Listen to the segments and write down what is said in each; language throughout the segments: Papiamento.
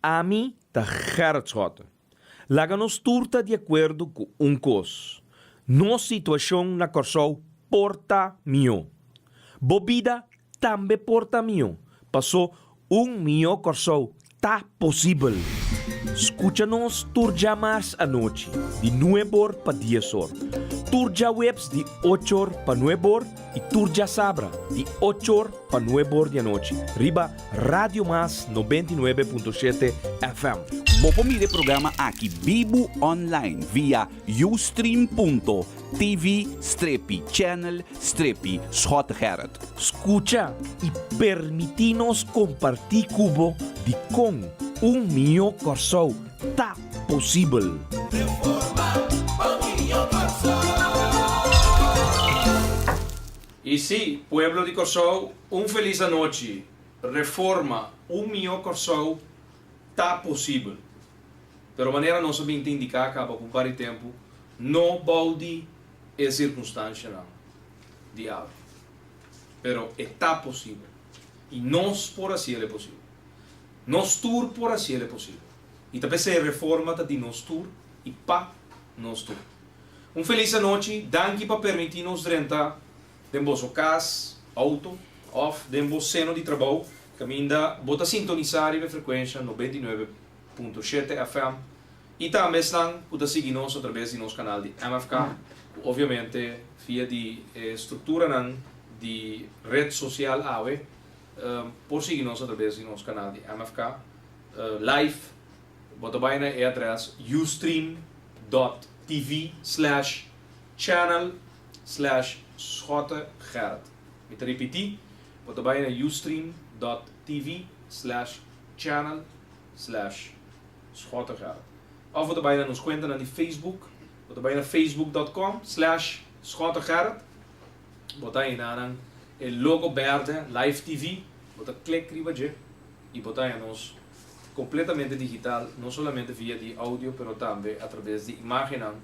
Ami ta Gerrit Schotte. Laga nos tur ta di akuerdo ku un kos, nos situashon na Kòrsou por ta mihó. Bo bida tambe por ta mihó, pasó un mihó Kòrsou ta posibel. Skucha nos tur djamars anochi di nueb'or pa dies'or, tur djaweps di och'or pa nueb'or i tur djasabra di och'or pa nueb'or di anochi riba Radio Mas 99.7 FM. Bo por mira e programa aki bibu online via ustream.tv strepi channel strepi Schottegerrit. Skucha i permití nos kompartí ku bo dikon un mihó Kòrsou ta posibel. I sí, pueblo di Kòrsou, un felis anochi. Reforma, un mihó Kòrsou ta posibel. Pero manera nos a bin ta indiká kaba ku un par di tempu, no bou di e sirkunstanshanan di awe. Pero e ta posibel. I nos por hasiel e posibel. Nos tur por hasiel e posibel. I ta p'esei reforma ta di nos tur i pa nos tur. Un felis anochi, danki pa permití nos drenta den boso kas, outo òf den bo seno di trabou kaminda bo ta sintonisá riba e frekuensha 99.7 FM i tambe esnan ku ta sigui nos atrabes di nos kanal di MFK ku obviamente via di e strukturanan di ret sosial awe por sigui nos atrabes di nos kanal di MFK live. Bo ta bai na e adres ustream dot tv slash channel slash Schotte Gerrit. Mi ta ripití, bo ta bai na ustream dot tv slash channel slash Schotte Gerrit. Òf bo ta bai na nos kuentanan di Facebook, bo ta bai na facebook dot com slash Schotte Gerrit, bo ta haña nan e logo bèrdè live TV, bo ta klik riba dje i bo ta haña nos Completamente digital, no solamente via di audio pero tambe a traves di imagennan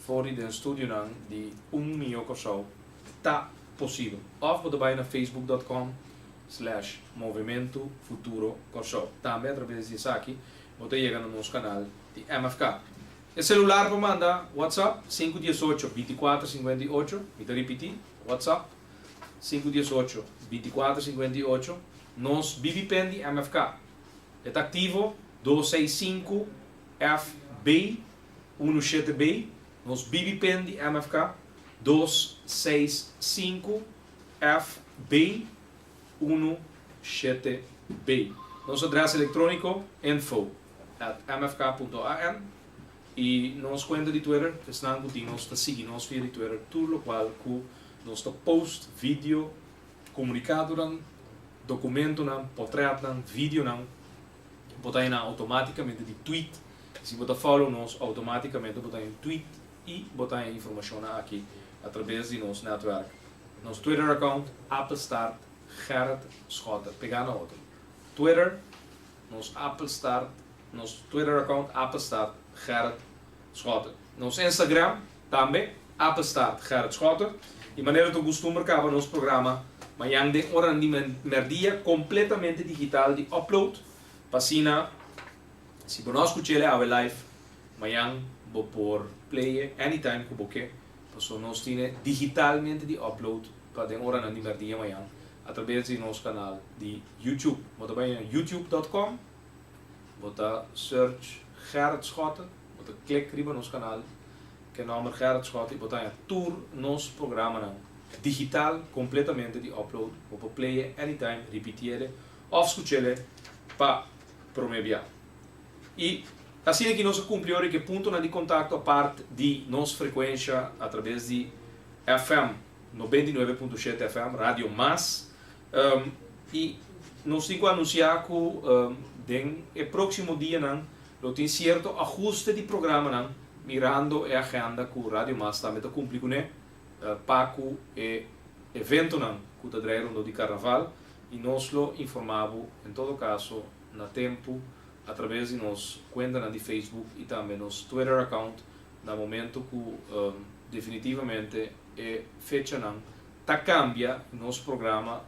for di den studionan di Un Mihó Kòrsou ta posibel. Òf bo ta bai na facebook dot com slash Movementu Futuro Kòrsou. Tambe a traves di esaki bo ta yega na nos kanal di MFK. E celular pa manda WhatsApp, sinku diesocho, bintikuater, sinkuenta i ocho. Mi ta ripití, WhatsApp, 518, 24 58. Nos BB Pen di MFK e ta aktivo, 265 FB 17 B. Nos BB Pen di MFK, 265 FB 17 B. Nos adres elektróniko, info@mfk.an, i nos kuenta di Twitter, esnan ku tin nos ta sigui nos via di Twitter, tur lokual ku nos ta post, video, komunikadonan, dokumentonan, potrètnan, videonan, bo ta haña nan outomátikamente di tweet. Si bo ta follow nos, outomátikamente bo ta haña un tweet i bo ta haña informashonnan aki atrabes di nos nètwèrk. Nos Twitter account, Appelstart Gerrit Schotte, pegá na otro. Twitter, nos Appelstart, nos Twitter account, Appelstart Gerrit Schotte. Nos Instagram tambe, Appelstart Gerrit Schotte. I manera ta gustumber kaba nos programa mañan den oranan di merdia kompletamente digital di upload pa asina si bo no a skuch'el awe live mañan bo por play'e anytime ku bo ke paso nos tine digitalmente di upload pa den oranan di merdia mañan atrabes di nos kanal di YouTube. Bo ta bai na youtube dot com. Bo ta search Gerrit Schotte, bo ta klik riba nos kanal ku e nòmber Gerrit Schotte i bo ta haña tur nos programanan digital kompletamente di upload. Bo por play'e anytime, ripiti'e òf skuch'e pa promé bia. I asina ki nos a kumpli ora ku e puntonan di kontakto apart di nos frekuensha atrabes di FM 99.7 FM, Radio Mas. I nos tin ku anunsiá ku den e próksimo dianan lo tin sierto ahuste di programanan mirando e agenda ku Radio Mas tambe ta kumpli kuné pa ku e eventonan ku ta drei rondó di Karnaval i nos lo informá bo en todo kaso na tempu atrabes di nos kuentanan di Facebook i tambe nos Twitter account na momento ku definitivamente e fechanan ta kambia nos programa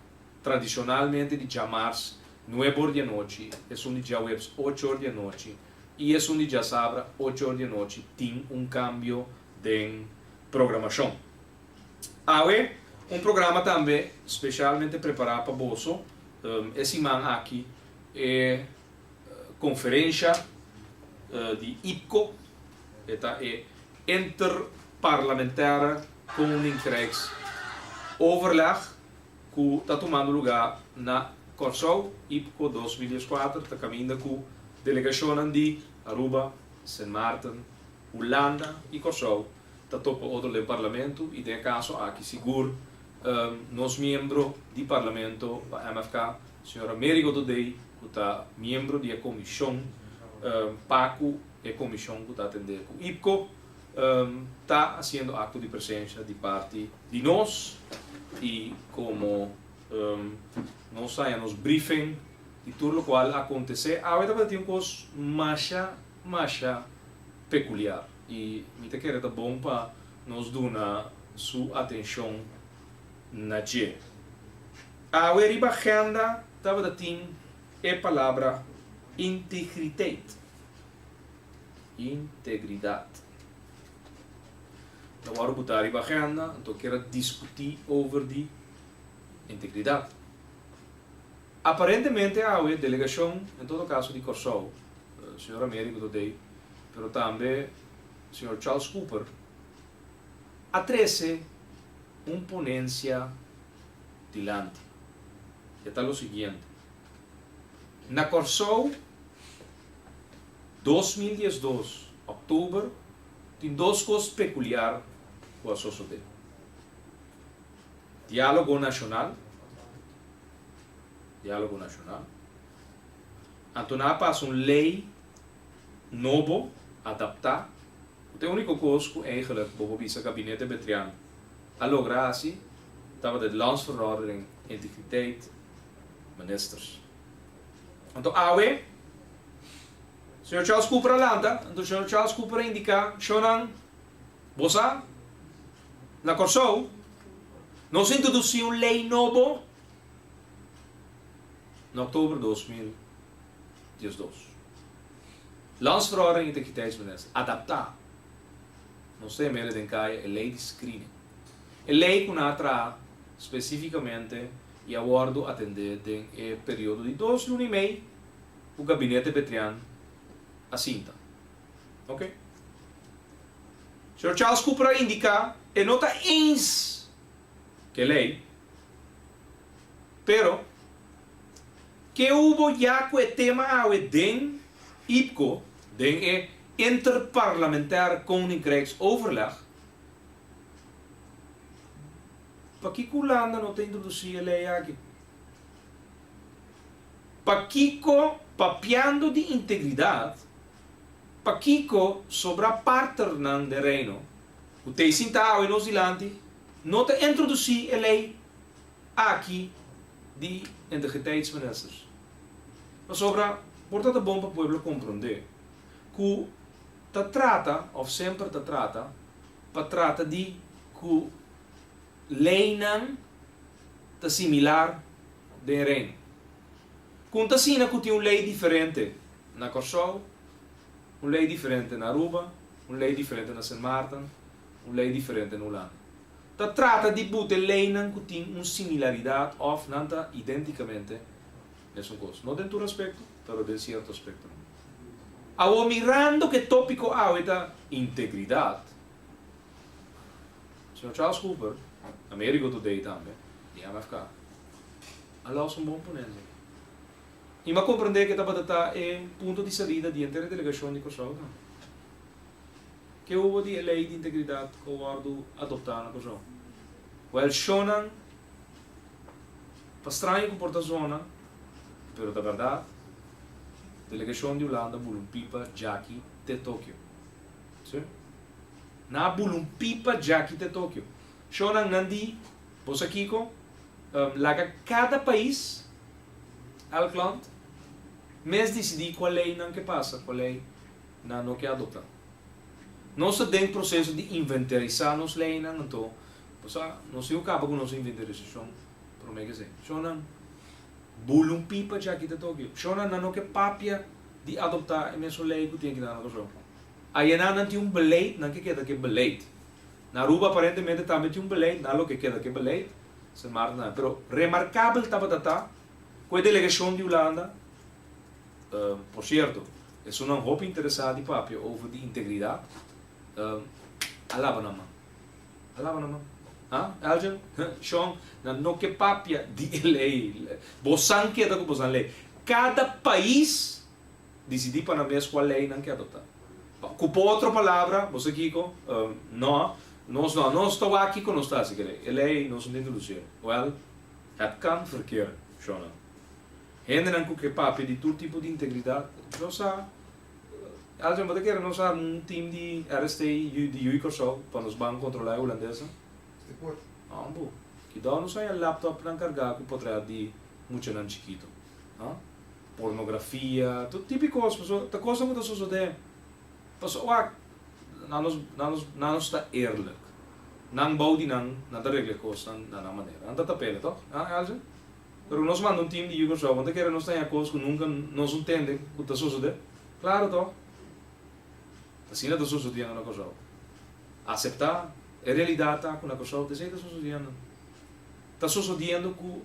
tradishonalmente di djamars. Nuebe or di anochi, esun di djaweps ocho or di anochi i esun di djasabra ocho or di anochi tin un kambio den programashon. Awe un programa tambe speshalmente prepará pa boso e siman aki e konferensha di IPKO, e ta e Interparlamentaire Koninkrijks Overleg ku ta tumando lugá na Kòrsou, IPKO 2014 ta kaminda ku delegashonnan di Aruba, Sint Maarten, Hulanda i Kòrsou ta topa otro den Parlamento i den e kaso aki sigur nos miembro di Parlamento pa MFK, señor Amerigo Todey ku ta miembro di e komishon pa ku e komishon ku ta atendé ku IPKO ta hasiendo akto di presensha di parti di nos i komo nos haña nos briefing di tur lokual a akontesé awe tabata tin un kos masha masha pekuliar i mi ta kere ta bon pa nos duna su atenshon na dje. Awe riba agenda tabata tin e palabra integriteit, integridat. Ta wòrdu butá riba agenda, anto kier a diskutí over di integridat. Aparentemente awe delegashon, en todo kaso di Kòrsou, señor Americo Todey, pero tambe señor Charles Cooper, a trese un ponensia dilanti. E ta lo siguiente, Na Kòrsou, 2012 òktober, tin dos kos pekuliar ku a sosodé, Diálogo Nashonal, Diálogo Nashonal, anto nan a pasa un lei nobo, adaptá, ku ta e úniko kos ku eigenlik bo por bisa Gabinete Betrian a logra hasi, tabata e Landsverordening Integriteit Ministers. Anto awe, señor Charles Cooper a lanta, anto señor Charles Cooper a indiká, Shownan, bo sa, na Kòrsou nos a introdusí un lei nobo na òktober 2012. Landsverordening Integriteitsminister, adaptá, nos ta yam'el den kaya e lei di screening. E lei ku nan a traha spesífikamente i a wòrdu atendé den e periodo di dos luna i mei ku Gabinete Betrian a sinta. Oke. Señor Charles Cooper a indiká e no ta eens ku e lei, pero ke hubo ya ku e tema awe den IPKO, den e Interparlamentair Koninkrijksoverleg, Pakiko Hulanda no ta introdusí e lei aki? Pakiko, papiando di integridat, pakiko sobra partnernan den Reino ku ta e sinta awe nos dilanti no ta introdusí e lei aki di integriteitsministers? Pasobra por ta ta bon pa pueblo komprondé ku ta trata òf semper ta trata pa trata di ku leinan ta similar den Reino. Kon ta asina ku tin un lei diferente na Kòrsou, un lei diferente na Aruba, un lei diferente na Sint Maarten, un lei diferente na Hulanda? Ta trata di buta e leinan ku tin un similaridat òf nan ta identikamente mesun kos. No den tur aspekto, pero den sierto aspektonan. Awor mirando ku e tópiko awe ta integridat, señor Charles Cooper, Amerigo Today tambe, di MFK, a lòs un bon ponensia. I mi a komprendé ku e tabata ta e punto di salida di henter e delegashon di Kòrsou tambe. Ke hubo di e lei di integridat ku a wòrdu adoptá na Kòrsou? Wèl, shonnan Ta straño ku por ta zona, pero ta bèrdat, delegashon di Hulanda bula un pipa djaki te Tokio. Sí. Nan a bula un pipa djaki te Tokio. Shownan nan di, bo sa kiko? Laga kada pais, elk land, mes disidí kua lei nan ke pasa, kua lei nan no ke adoptá. Nos ta den proseso di inventarisá nos leinan, anto Bo sa, nos tin ku kaba ku nos inventarisashon promé ke esei. Shonnan, Bula un pipa djaki ta Tokio. Shona nan no ke papia di adoptá e mesun lei ku tin aki na Kòrsou. Ayanan nan tin un beleid, nan ke keda ku e beleid. Na Aruba aparentemente tambe tin un beleid, nan lo ke keda ku e beleid. Sint Maarten tambe. Pero remarkabel tabata ta ku e delegashon di Hulanda, por sierto, esunnan hopi interesá di papia over di integridat, a laba nan man. A laba nan man. Ha, Elgin? Shon, nan no ke papia di e lei. Bosan keda ku bosan lei. Kada pais disidí pa nan mes kua lei nan ke adoptá. Ku por otro palabra, bo sa kiko? No, nos no. Nos ta wak kiko nos ta hasi ku e lei. E lei nos no ta introdusié. Wèl, het kan verkeer, shonnan. Hendenan ku ke papia di tur tipo di integridat, no sa. Elgin, bo ta kere nos arma un team di RST di Yu Kòrsou pa nos ban kontrolá e hulandesnan? Si por. Ambo. Kidó nos haña laptopnan kargá ku potrèt di muchanan chikitu? Ha? Pornografia, tur tipo di kos. Pasobra ta kosnan ku ta sosodé. Pasobra wak, nan nos, nan nos, nan nos ta eerlijk. Nan bou di nan, nan ta regla e kosnan na nan manera. Nan ta tapele, tòg? Ha, Elgin? Pero nos manda un team di Yu Kòrsou, bo ta kere nos ta haña kos ku nunka nos no tende ku ta sosodé? Klaro tòg. Asina ta sosodiendo na Kòrsou. Aseptá e realidat ta ku na Kòrsou esei ta sosodiendo. Ta sosodiendo ku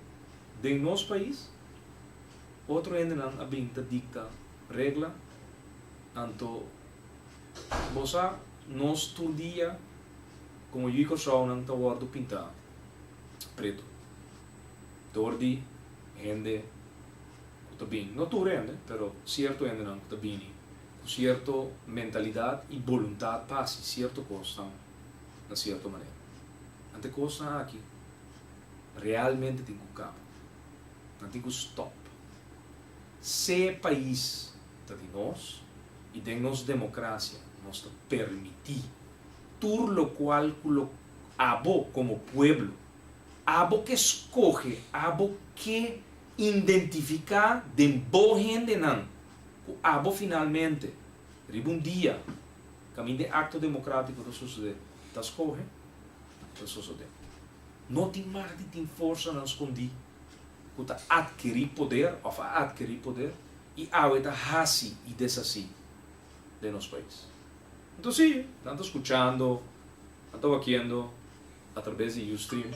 den nos pais otro hendenan a bin ta dikta regla, anto bo sa nos tur dia komo Yu Kòrsounan ta wòrdu pintá pretu. Dor di hende ku ta bini, no tur hende, pero sierto hendenan ku ta bini ku sierto mentalidat i boluntat pa hasi sierto kosnan na sierto manera. Anto e kosnan aki realmente tin ku kaba. Nan tin ku stòp. Se e pais ta di nos i den nos demokrasia nos ta permití tur lokual ku lo abo komo pueblo Abo ke skohe, abo ke indentifiká den bo hendenan ku abo finalmente riba un dia kaminda e akto demokratiko ta sosodé, ta skohe, ta sosodé. No tin mag di tin forsanan skondí ku ta atkerí poder òf a atkerí poder i awe ta hasi i deshasí den nos pais. Enton sí, nan ta skuchando, nan ta wakiendo. Atrabes di Ustream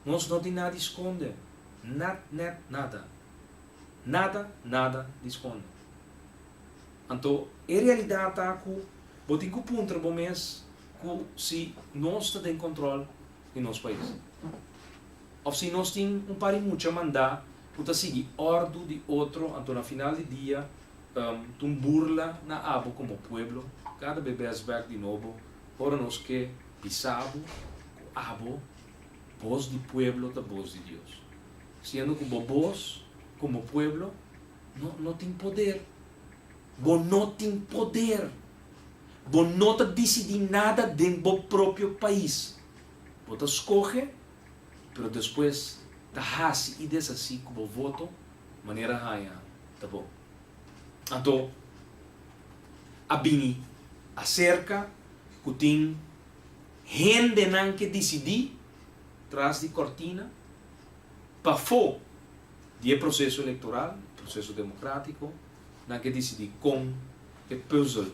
nos no tin nada di skonde, nat net nada. Nada nada di skonde. Anto e realidat ta ku bo tin ku puntra bo mes ku si nos ta den kontrol di nos pais of si nos tin un par di mucha mandá ku ta sigui òrdu di otro anto na final di dia ta un burla na abo komo pueblo kada be bes bèk di nobo ora nos ke Bisa bo ku abo bos di pueblo ta bos di Dios. Siendo ku bo bos komo pueblo no no tin poder. Bo no tin poder. Bo no ta disidí nada den bo propio pais. Bo ta skohe, pero despues ta hasi i deshasí ku bo voto manera haña ta bon. Anto a bini aserka ku tin hendenan ke disidí tras di kòrtina, pafó di e proseso elektoral, proseso demokratiko, nan ke disidí kon e pùzel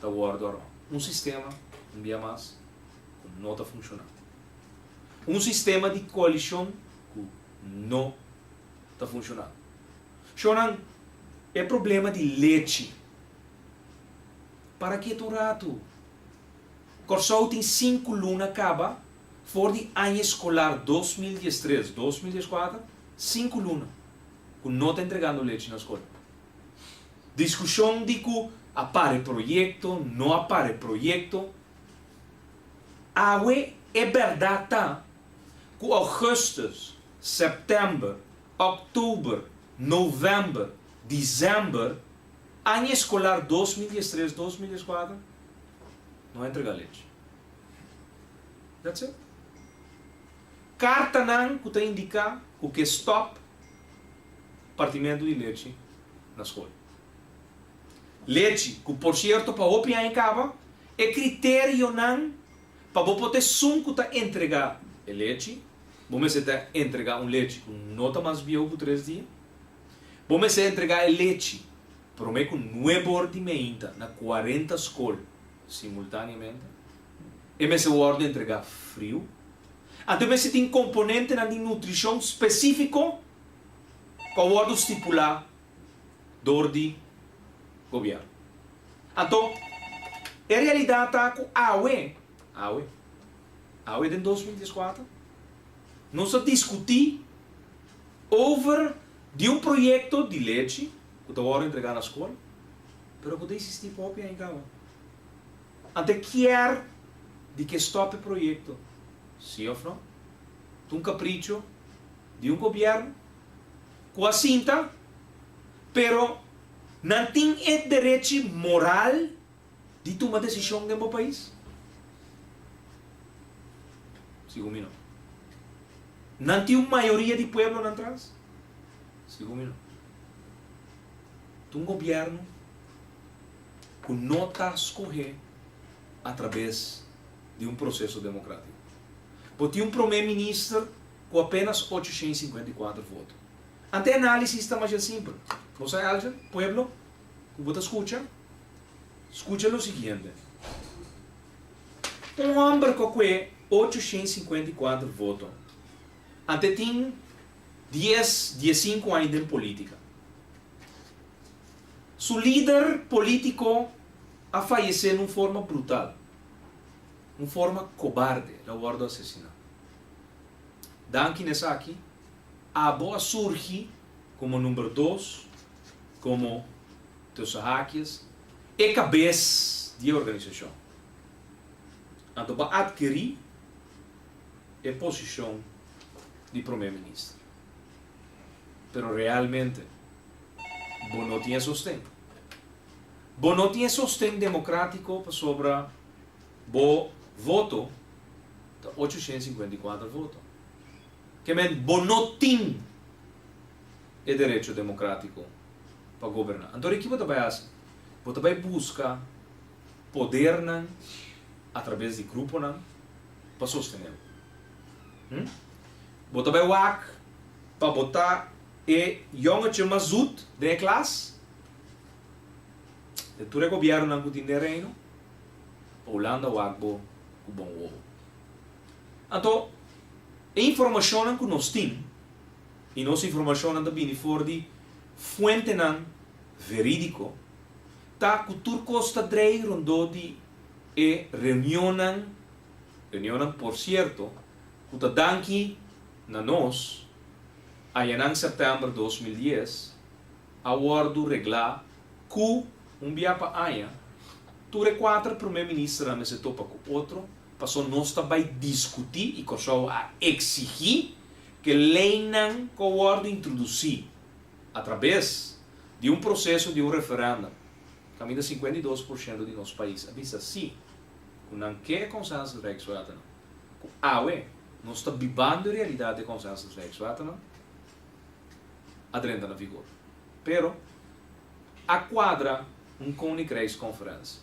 ta wòrdu armá. Un sistema, un bia mas, ku no ta funshoná. Un sistema di koalishon ku no ta funshoná. Shownan, e problema di lechi Para ketu un ratu. Kòrsou tin sinku luna kaba for di aña eskolar 2013, 2014, sinku luna ku no ta entregando lechi na skol. Diskushon di ku a para e proyekto, no a para e proyekto. Awe e bèrdat ta ku ougùstùs, sèptèmber, òktober, novèmber, disèmber Aña eskolar 2013, 2014 no a entrega lechi. That's it. Kartanan ku ta indiká ku ke stòp partimentu di lechi na skol. Lechi ku por sierto pa hopi aña kaba e kriterionan pa bo por ta esun ku ta entregá e lechi. Bo mester ta entregá un lechi ku no ta mas bieu ku tres dia. Bo mester entregá e lechi promé ku nuebe or di meinta na kuarenta skol simultáneamente. E mester wòrdu entregá friu. Anto e mester tin komponentenan di nutrishon spesífiko ku a wòrdu stipulá dor di gobièrnu. Anto, e realidat ta ku awe, awe, awe den 2014, nos ta diskutí over di un proyekto di lechi ku ta wòrdu entregá na skol, pero ku ta eksistí pa hopi aña kaba. Anto e kier di ke stòp e proyekto, sí òf no? Ta un kapricho di un gobièrnu ku a sinta, pero nan tin e derechi moral di tuma desishon den bo pais? Segun mi no. Nan tin un mayoria di pueblo nan tras? Segun mi no. Ta un gobièrnu ku no ta skohé atrabes di un proseso demokratiko. Bo tin un promé minister ku apenas 854 voto. Ante e análisis ta masha simpel. Bo sa Elgin, pueblo ku bo ta skucha, skucha lo siguiente. Un hòmber ku a kue 854 voto, ante tin dies, diesinku aña den polítika. Su lider polítiko a fayesé na un forma brutal, un forma kobarde, el a wòrdu asesiná. Danki na esaki, abo a surgi komo number dos, komo tussen haakjes, e kabes di e organisashon. Anto bo a atkerí e posishon di promé minister. Pero realmente bo no tin e sosten. Bo no tin e sosten demokratiko pasobra bo voto ta 854 voto. Ke men bo no tin e derecho demokratiko pa goberná. Anto ki bo ta bai hasi? Bo ta bai buska podernan atrabes di gruponan pa sostené bo. Hm? Bo ta bai wak pa bo ta e yòngetje mas zut den e klas? Den tur e gobièrnunan ku tin den Reino, pa Hulanda wak bo ku bon wowo. Anto, e informashonnan ku nos tin, i nos informashonnan ta bini for di fuentenan verídiko, ta ku tur kos ta drei rondó di e reunionnan, reunionnan por sierto ku ta danki na nos, ayanan sèptèmber 2010 a wòrdu reglá ku un bia pa aña tur e kuater promé ministernan mester topa ku otro paso nos ta bai diskutí i Kòrsou a eksigí ku e leinan ku a wòrdu introdusí atrabes di un proseso di un referèndum kaminda 52% di nos pais a bisa sí ku nan ke e Consensus Rijkswetnan ku awe nos ta bibando e realidat di e Consensus Rijkswetnan a drenta na vigor. Pero a kuadra un Koninkrijksconferentie.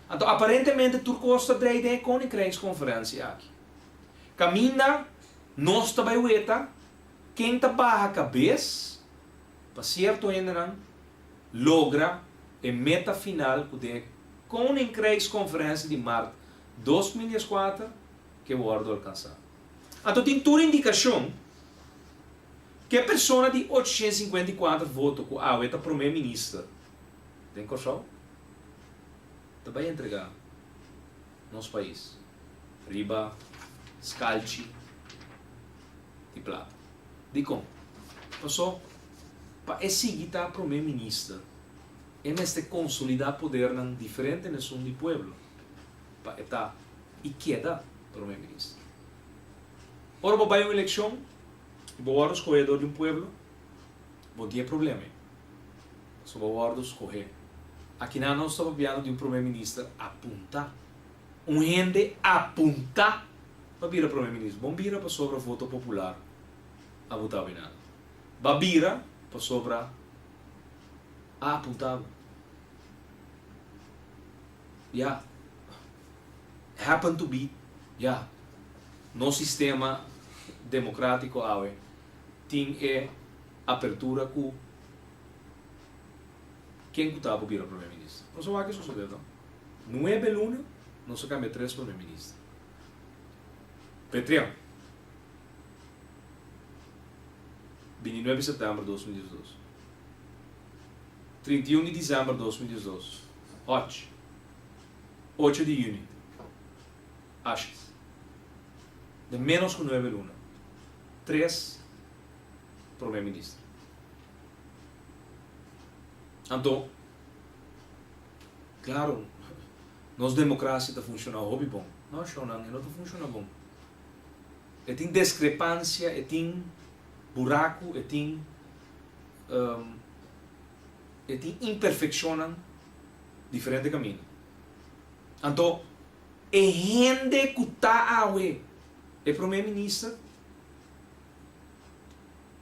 Anto aparentemente tur kos ta drei den e Koninkrijksconferentie aki. Kaminda nos ta bai weta ken ta baha kabes pa sierto hendenan logra e meta final ku den e Koninkrijksconferentie di mart 2014 ke wòrdu alkansá. Anto tin tur indikashon ku e persona di 854 voto ku awe ta promé minister den Kòrsou ta bai entregá nos pais riba skalchi di plata. Dikon? Paso pa e sigui ta promé minister e mester konsolidá podernan diferente na esun di pueblo pa e ta i keda promé minister. Ora bo bai un elekshon i bo wòrdu skohé dor di un pueblo, bo tin e problema ei. Pasobra bo wòrdu skohé. Akinan nos ta papiando di un promé minister apuntá. Un hende apuntá pa bira promé minister. Bon bira pasobra voto popular a botá bo einan. Ba bira pasobra a apuntá bo. Ya. Happen to be, ya. Nos sistema demokrátiko awe tin e apertura ku ken ku ta por bira prome minister. Nos a wak e sosode no. Nuebe luna nos a kambia tres prome minister. Petrian, 29 sèptèmber 2012, 31 di desèmber 2012, Hodge, 8 di yüni, Asjes. Den ménos ku nuebe luna, tres prome minister. Anto, klaro, nos demokrasia ta funshoná hopi bon. No, shownan, e no ta funshoná bon. E tin deskrepansia, e tin buraku, e tin e tin imperfekshonnan diferente kaminda. Anto, e hende ku ta awe e prome minister,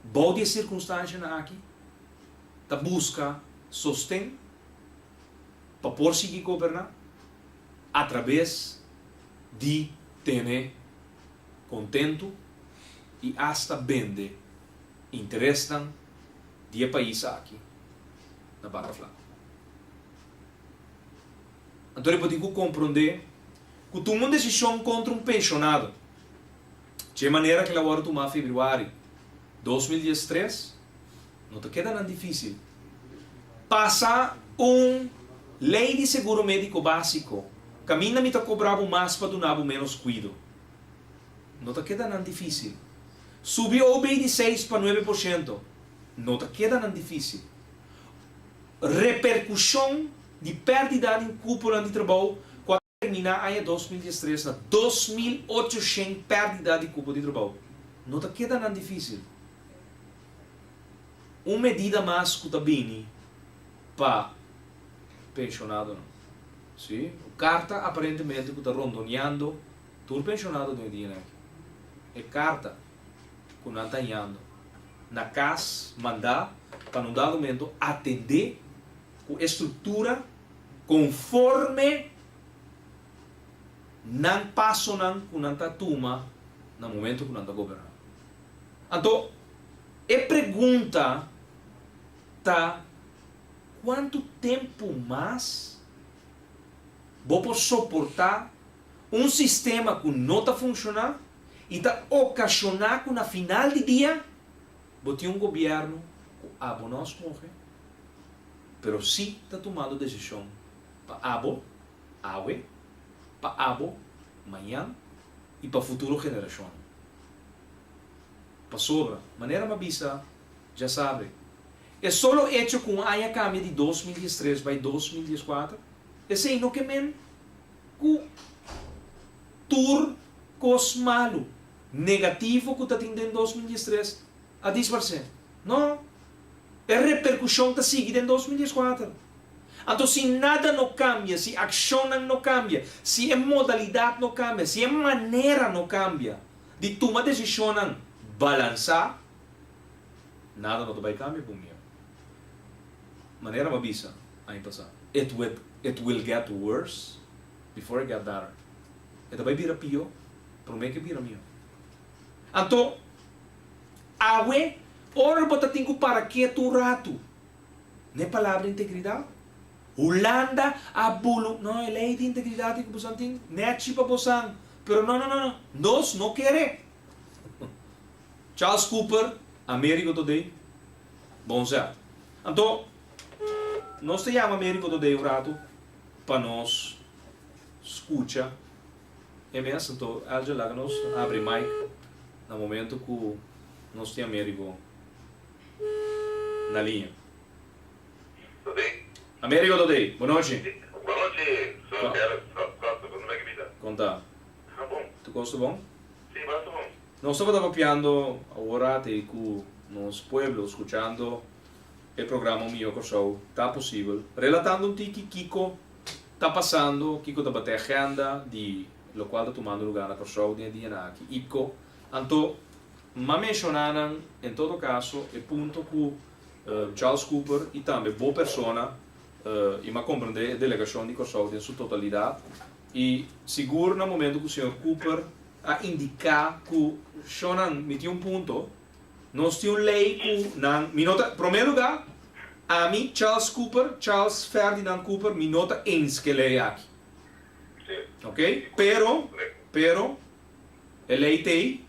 bou di e sirkunstanshanan aki, ta buska sosten pa por sigui goberná atrabes di tene kontentu i asta bende interesnan di e pais aki na baka flaku. Anto bo tin ku komprondé ku tuma un desishon kontra un penshonado dje manera ku el a wòrdu tumá febrüari 2013 no ta keda nan difísil. Pasa un lei di seguro médiko básiko kaminda mi ta kobra bo mas pa duna bo ménos kuido no ta keda nan difísil. Subi OB di 6 pa 9% no ta keda nan difísil. Reperkushon di pèrdida di kuponan di trabou ku a terminá aña 2013 na 2800 pèrdida di kupo di trabou no ta keda nan difísil. Un medida mas ku ta bini pa penshonadonan. Sí, un karta aparentemente ku ta rondoneando tur penshonado den e dianan aki. E karta ku nan ta hañando na kas mandá pa na un dado momento atendé ku e struktura konforme nan pasonan ku nan ta tuma na momento ku nan ta goberná. Anto e pregunta ta kuantu tempu mas bo por soportá un sistema ku no ta funshoná i ta okashoná ku na final di dia bo tin un gobièrnu ku abo no a skohe, pero sí ta tumando desishon pa abo awe, pa abo mañan i pa futuro generashonnan. Pasobra, manera m'a bisa djasabre, e solo echo ku un aña kambia di 2013 bai 2014, esei no ke men ku tur kos malu, negativo ku ta tin den 2013 a disparsé. No! E reperkushon ta sigui den 2014. Anto si nada no kambia, si akshonnan no kambia, si e modalidat no kambia, si e manera no kambia di tuma desishonnan balansá, nada no ta bai kambia ku mi. Manera m'a bisa aña pasá, it will it will get worse before it get better. E ta bai bira pió promé ku e bira mihó. Anto, awe ora bo ta tin ku para ketu un ratu n'e palabra integridat, Hulanda a bulu, no, e lei di integridat ei ku bosan tin, nèchi pa bosan, pero no, no, no, no, nos no kere. Charles Cooper, Amerigo Today, Bon zèt. Anto, nos ta yama Amerigo Today un ratu pa nos skucha e mes. Anto, Elja, laga nos habri mic na momento ku nos tin Amerigo na liña. Today. Amerigo Today, bon nochi. Bon nochi, señor Gerrit Costa, con ta bida? Con ta? Ah, bon. Tur cos ta bon? Si, basta bon. Nos tabata papiando awor ate cu nos pueblo scuchando e programa Un Mihó Kòrsou Ta Posibel, relatando un tiki kico ta pasando, kico tabata e agenda di locual ta tumando lugar na Kòrsou den e dianan aki. Ipko anto m'a menciona nan en todo caso e punto cu Charles Cooper y tambe bo persona y m'a comprende e delegacion di Kòrsou den su totalidad y sigur na momento cu señor Cooper. a indiká ku shonnan mi tin un punto, nos tin un lei ku nan, mi no ta, promé lugá, ami, Charles Cooper, Charles Ferdinand Cooper, mi no ta eens ku e lei aki. Ok? Pero, pero, e lei t'ei,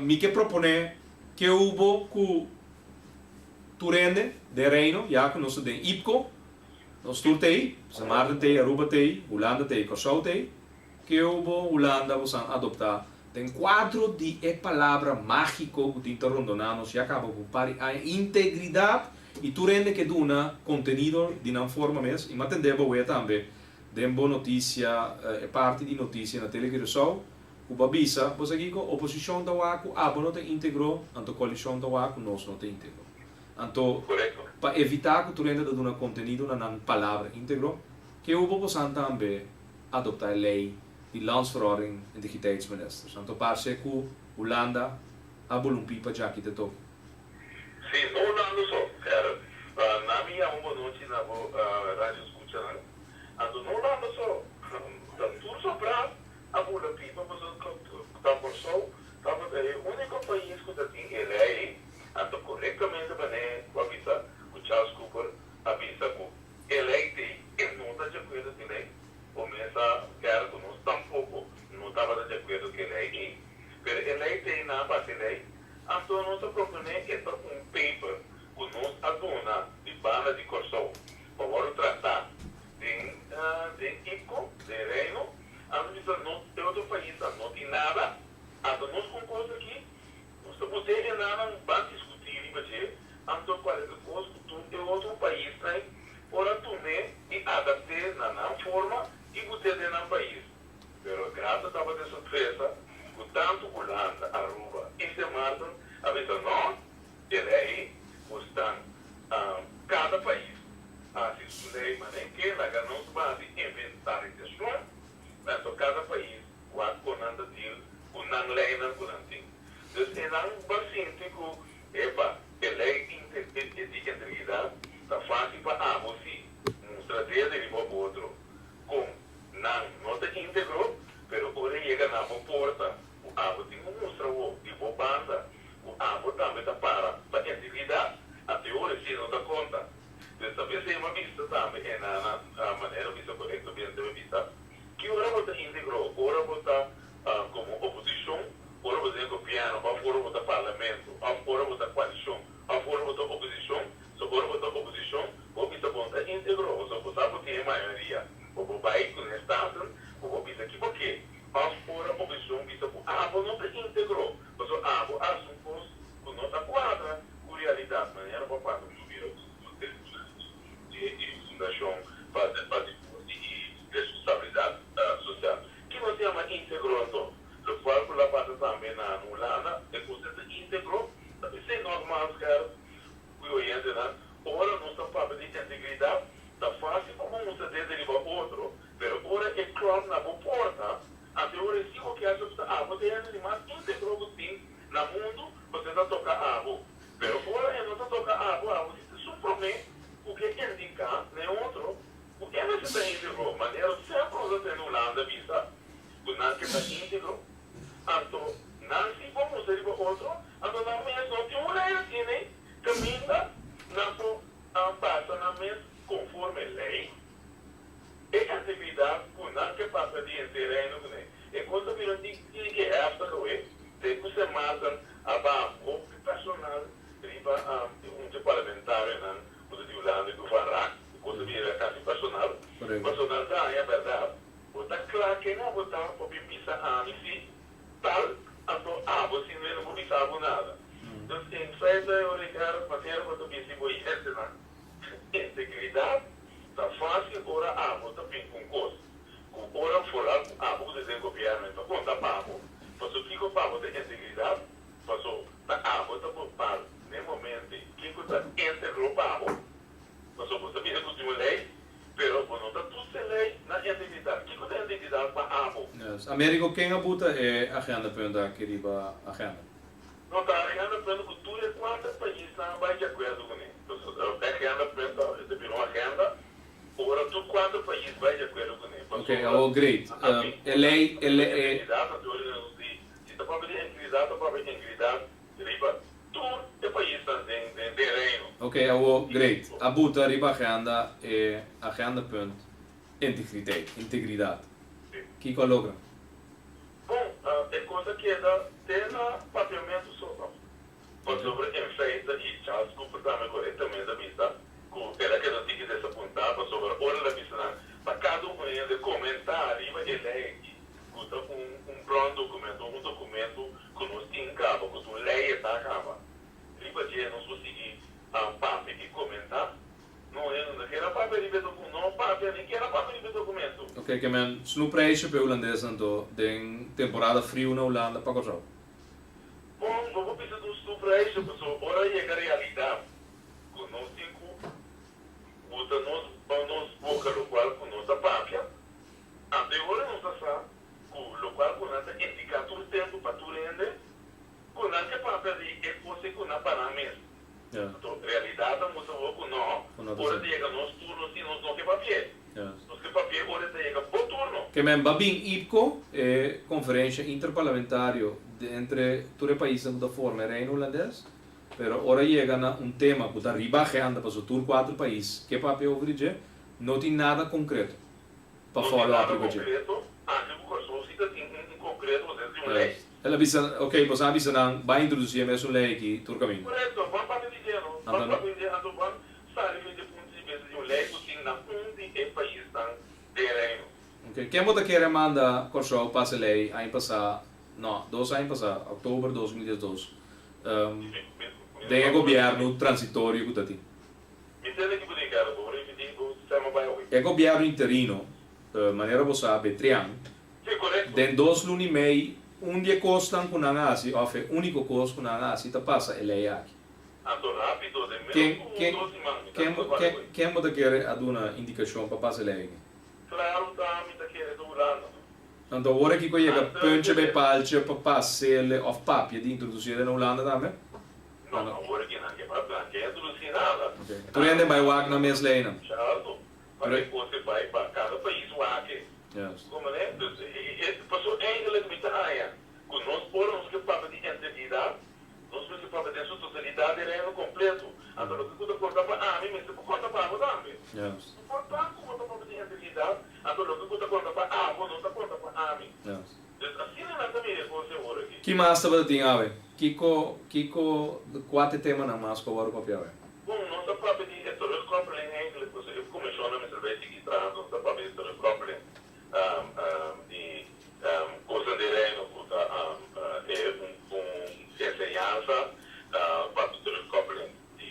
mi ke proponé ke hubo ku tur hende den Reino, ya ku nos ta den IPCO, nos tur t'ei, Sint Maarten t'ei, Aruba t'ei, Hulanda t'ei, Kòrsou t'ei, Ke bo Hulanda bosan adoptá den kuadro di e palabra mágiko ku tin ta rondoná nos ya kaba ku par di aña, integridat, i tur hende ke duna kontenido di nan forma mes. I m'a tendé bo wea tambe den bo notisia, e parti di notisia na Tele Curaçao, ku bo a bisa, bo sa kiko, oposishon ta wak ku abo no ta íntegro, anto koalishon ta wak ku nos no ta íntegro. Anto, pa evitá ku tur hende ta duna kontenido na nan palabra íntegro, ke bo bosan tambe adopta e lei di Landsverordening Integriteitsministers. Anto parce cu Hulanda a bolumpí pa djaki te toki. Sí, no Hulanda so, Gerrit. Na mi yama un bonochi na bo radio scuchanan. Anto no Hulanda so, ta tur sobrá a bula pipa pasobra ta Corsou tabata e unico pais cu ta tin e lei. Anto corectamente manera cu a bisa cu Charles Cooper a bisa cu E lei t'ei, e no ta di akuerdo ku e lei. Bo mes a kere ku nos tampoko no tabata di akuerdo ku e lei ei. Pero e lei t'ei, nan a pasa e lei. Anto nos a proponé e ta un paper ku nos a duna di banda di Kòrsou pa wòrdu tratá den den IPCO, den Reino. Anto bisa no e otro paisnan no tin nada. Anto nos ku un kos aki Nos ta bot'é e nannan ban diskutí riba dje, anto kualke kos ku tur e otro paisnan por a tum'é i adapt'é na nan forma i bot'é den nan pais. Pero grata tabata e sorpresa ku tantu Hulanda, Aruba i Sint Maarten a bisa no, e lei ku stan kada pais hasi su lei manera ke laga nos basi inventarisashon, anto kada pais Wak kon nan ta deal ku nan leinan ku nan tin. Dus e nan ba sinti ku, epa, e lei di integridat ta fásil pa abo si mustra dede riba otro kon nan no ta integro, pero ora e yega na bo porta ku abo tin ku mustra bo di bo banda ku abo tambe ta para pa integridat, anto e ora si no ta konta. Dus ta p'esei mi a bisa tambe e nan manera bisa korekto bien ta bisa. Ki ora bo ta íntegro? Ora bo ta komo oposishon, ora bo ta den gobièrnu òf ora bo ta parlamento òf ora bo ta koalishon òf ora bo ta oposishon. So ora bo ta oposishon bo bisa bo no ta íntegro pasobra bo sa bo tin e mayoria. Bo por bai ku nan Staten bo por bisa ki bo ke. Òf ora oposishon bisa ku abo no ta íntegro pasobra abo a hasi un kos ku no ta kuadra ku realidat manera bo a pasa ku bira ku di Fundashon pa Deporte i Responsabilidat Sosial. Ki nos yama íntegro anto? Lokual ku la pasa tambe na Hulanda, e kos ta íntegro, ta p'esei nògmals, Gerrit, ku e oyentenan, ora nos ta papia di integridat, ta fásil pa bo mustra dede riba otro, pero ora e klòp na bo porta, anto e ora e si bo ke aseptá abo ta e hende di mas íntegro ku tin na mundu, pasobra e ta toka abo. Pero ora e no ta toka abo, abo si ta su promé ku ke indiká na e otro ku e mester ta íntegro. Manera semper nos a tende Hulanda bisa ku nan ke ta íntegro, anto nan si por mustra riba otro, anto nan mes no tin un lei asina ei kaminda nan por basa nan mes konforme lei e integridat ku nan ke pasa di henter Reino kuné. E kos ta bira di ke heftig awe te ku Sint Maarten a baha hopi personal riba un dje parlamentarionan ku ta di Hulanda ku Van Raak. E kos ta bira kasi personal. Pasobra nan ta haña bèrdat. Bo ta kla ken abo ta pa bin bisa ami si tal, anto abo si no e no por bisa bo nada. Dus in feite, Ricardo, manera bo ta bisa bo hendenan, integridat ta fásil ora abo ta bin ku un kos. Ku ora foral ku abo ku ta den gobièrnu e ta konta pa bo, paso kiko pa bo ta integridat, paso ta abo ta por par n'e momente kiko ta íntegro pa bo, paso bo ta bisa ku tin un lei, pero bo no ta toets e lei na integridat. Kiko ta integridat pa abo? Yes. Americo, ken a buta e agendapunt aki riba agenda? No ta agendapunt ku tur e kuater paisnan a bai di akuerdo kuné. E agendapunt ta bira un agenda. Ora tur kuater pais bai di akuerdo kuné. Ok, awor great. E lei, e lei, e. Integridat ta papia integridat riba tur e paisnan den den Reino. Ok, awo great. A buta riba agenda e agendapunt integriteit, integridat. Kiko a logra? Bon, e kos a keda te na papiamentu so. Pasobra en feite i Charles Cooper tambe korektamente a bisa ku el a keda un tiki desapuntá pasobra ora el a bisa nan pa kada un hende komentá riba e lei aki ku ta un un brondokumento, un dokumento ku nos tin kaba, ku ta un lei e ta kaba, riba dje nos por sigui papia i komentá. No hende no kier a papia riba e dokumento, no papia ni kier a papia riba e dokumento. Oké, ke men snoepreisje pa e hulandesnan anto den temporada friu na Hulanda pa Kòrsou? Bon, bo por bisa nos tur precio, pasobra ora yega realidad cu nos tin cu buta nos bao nos boca locual cu nos ta papia, anto e ora nos ta sa cu locual cu nan ta indica tur tempo pa tur hende, cu nan ke papia di e cos ey cu nan pa nan mes. Anto realidad ta mustra bo cu no, ora ta yega nos turno si nos no ke papia. Nos ke papia ora ta yega bo turno. Ke men ba bin IPCO, e konferensha interparlamentario entre tur e paisnan ku ta forma e Reino Hulandes, pero ora yega na un tema ku ta riba agenda pasobra tur kuater pais ke papia over di dje, no tin nada konkreto pa No tin follow up nada riba dje. konkreto, anke ku Kòrsou si ta tin un konkreto, bo ta tin un lei. El a bisa, Ok, boso a bisa nan, bai introdusí e mesun lei aki tur kaminda. Korekto, ban papia di dje no, Anto ban no. papia di dje, anto ban sali for di e punto di bista di un lei ku tin na un di e paisnan den Reino. Ok, ken bo ta kere manda Kòrsou pasa e lei aña pasá, no, dos aña pasá, oktober 2012, den e gobièrnu transitorio ku ta tin? Mi tende ki bo di, Gerda, bo ripití, bo sema bai awe. E gobièrnu interino, manera bo sa, Betrian, Sí, korekto. Den dos luna i mei, un di e kosnan ku nan a hasi, òf e úniko kos ku nan a hasi, ta pasa e lei aki. Anto rápido, den ménos Ken, ku un ken, dos siman, mi ta ken, ku ken, bai. ken bo ta kere a duna indikashon pa pasa e lei aki? Klaru ta, mi ta kere ta Hulanda. Anto awor aki ku a yega Anto puntje bei kere. paltje pa pas'el òf papia di introdusí na Hulanda tambe? No, awor aki nan ke papia, nan ke introdusí nada. Oké. Tur hende bai wak nan mes leinan. Shardo, pa Pero e kos e bai pa kada pais wak e. Yes. Como ne? Dus e paso eigenlijk mi ta haña cu nos ora nos ke papia di integridad, nos mester papia den su totalidad den Reino completo. Anto loke cu ta conta pa ami mester por conta pa abo tambe. Yes. No por ta cu bo ta papia di integridad, anto loke cu ta conta pa abo no ta conta pa ami. Yes. Dus asina nan ta mira e cos e ora aki. Ki mas tabata tin awe? Kiko, kiko, cua ta e temanan mas cu a worde papia awe? Bon, nos ta papia di e terugkoppeling eigenlijk, pasobra e komishonnan mester bai sigui traha, nos ta papia di terugkoppeling di kosnan di Reino ku ta e un enseñansa, papia terugkoppeling di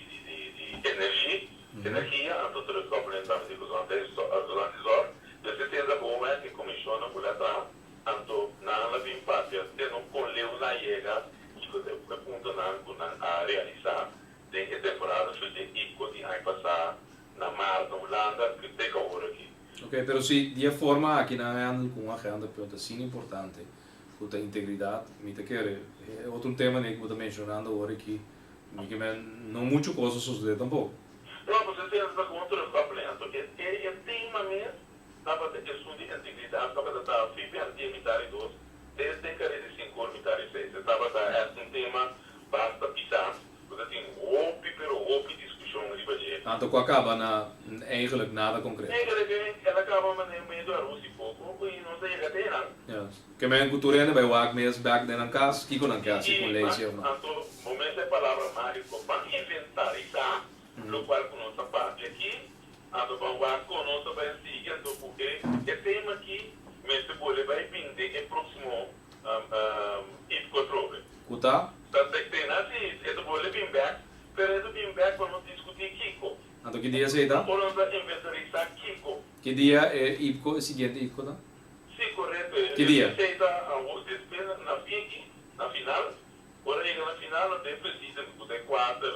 energi, energia, anto terugkoppeling tambe di gezondheidszorg. Dus e tenda bon wèk e komishonnan ku la traha, anto nan la bin papia te no kon leu nan yega kiko ta e puntonan ku nan a realisá. Den e temporada su dje IPCO di aña pasá na maart na Hulanda ku te ku awor aki. Ok, pero si di e forma aki nan a handle ku un agenda punt asina importante ku ta integridat, mi ta kere e otro un tema ku bo ta menshonando awor aki, mi ke men no muchu kos a sosodé tampoko. No, pasobra esei ta kon terugkoppeling. Anto e e tema mes tabata esun di integridat tabata ta fifi antie mitar i dos te den kare di sinku or mitar i seis. E tabata ègt un tema basta pisá. Bo ta tin hopi pero hopi diskushon riba dje. Anto ku a kaba na eigenlijk nada konkreto. Eigenlijk el a kaba manera medio aros i poko i nos a yega te nan. Yes. Ke men ku tur hende bai wak mes bek den nan kas, kiko nan ke hasi ku Lacey of no? Anto bo mester e palabra magiko ban inventarisá lokual ku nos ta papia aki, anto ban wak kon nos ta bai sigui anto ku e e tema aki mester bole bai bin den e próksimo IPCO atrobe. Ku ta? Ta tena si e ta bolbe bin bek, pero e ta bin bek pa nos diskutí kiko. Anto ki dia esei ta? Ora nos ta inventorisá kiko. Ki dia e IPCO, e siguiente IPCO ta? Si, korekto. Ki dia? Esei ta awor despues na fin aki, na final. Ora yega na final nan ta e president ku ta e kuater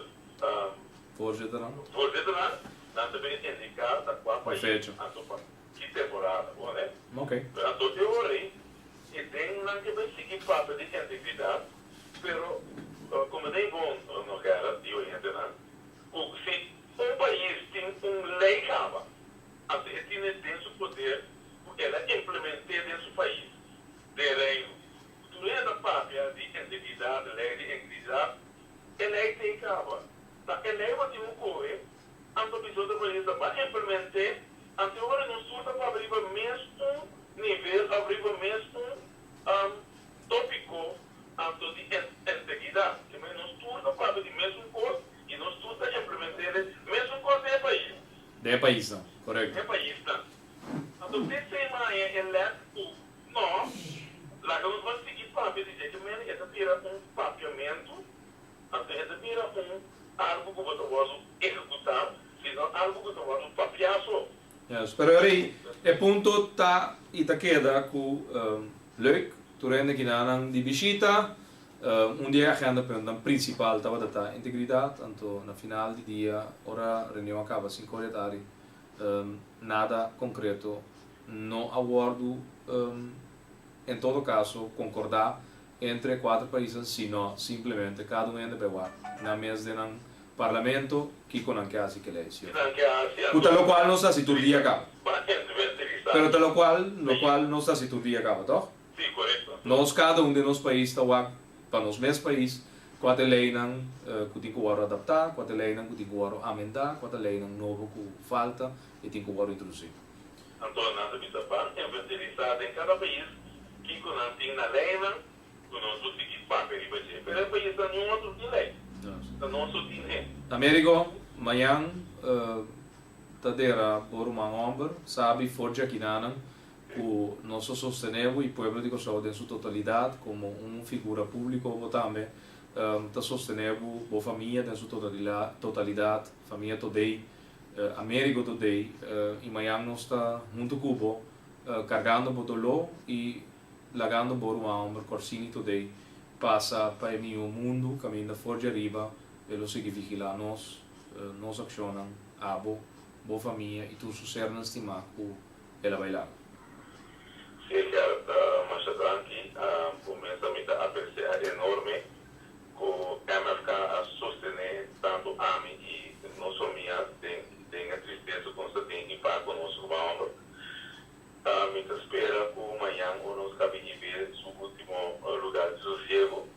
Voorzitternan. Voorzitternan, nan ta bin indiká ta kua pais anto pa ki temporada. Bo ne? Ok. Anto e ora ei I den nan ke bai sigui papia di integridat, pero como den bon no Gerrit di oyentenan, cu si un pais tin un ley caba, anto e tine den su poder cu el a implemente den su pais, den Reino. Tur hende ta. papia di integridat, lei di integridat, e lei t'ei kaba. Ta e lei bo tin ku kohe, anto bisa otro pais ta ban implement'é, anto e ora nos tur ta papia riba mes un nivel òf riba mes un tópiko anto di integridat. Ke manera nos tur ta papia di mes un kos i nos tur ta implement'é mes un kos den e pais. Den e paisnan, korekto. Den e paisnan. Anto p'esei maña e lèt ku no, laga nos ban sigui papia di dje, ke mende e ta bira un papiamentu, anto e ta bira un algu ku bo ta wòrdu ehekutá, sino algu ku ta wòrdu papiá so. Yes, pero eri e punto ta i ta keda ku leuk, tur hende kinanan di bishita, un di e agenda puntonan prinsipal tabata ta integridat, anto na final di dia ora reunion a kaba sinku ora di tardi, Nada konkreto no a wòrdu en todo kaso konkordá entre e kuater paisnan sino simplemente kada un hende bai wak nan mes den nan parlamento kiko nan ke hasi kelei si of ku ta lokual nos ta hasi tur dia kaba. Pero ta lokual lokual nos ta hasi tur dia kaba tòg? Nos kada un den nos pais ta wak pa nos mes pais kua ta e leinan ku tin ku wòrdu adaptá, kua ta e leinan ku tin ku wòrdu amendá, kua ta leinan nobo ku falta i tin ku wòrdu introdusí. Anto nan ta bisa ban inventerisá den kada pais kiko nan tin na leinan ku nos por sigui papia riba dje. Pero e paisnan niun otro tin lei, ta nos so tin e. Amerigo, mañan ta dera bo ruman hòmber, sabi for djakinánan ku nos ta sostené bo i pueblo di Kòrsou den su totalidat komo un figura públiko bo tambe ta sostené bo, bo famia den su totalidat, famia Todey, Amerigo Todey i mañan nos ta huntu ku bo kargando bo doló i lagando bo ruman hòmber Corsini Todey pasa pa e mihó mundu kaminda for djariba e lo sigui vigilá nos, nos akshonnan, abo, bo famia i tur su sernan stimá ku el a bai laga. Sí, Gerrit, masha danki. Bo mes a mi ta apresiá enorme ku MFK a sostené tantu ami i nos famia den den e tristesa ku nos ta tin i pa ku nos ruman hòmber. Mi ta spera ku mañan ora nos kabi hib'é su último lugar di sosiego,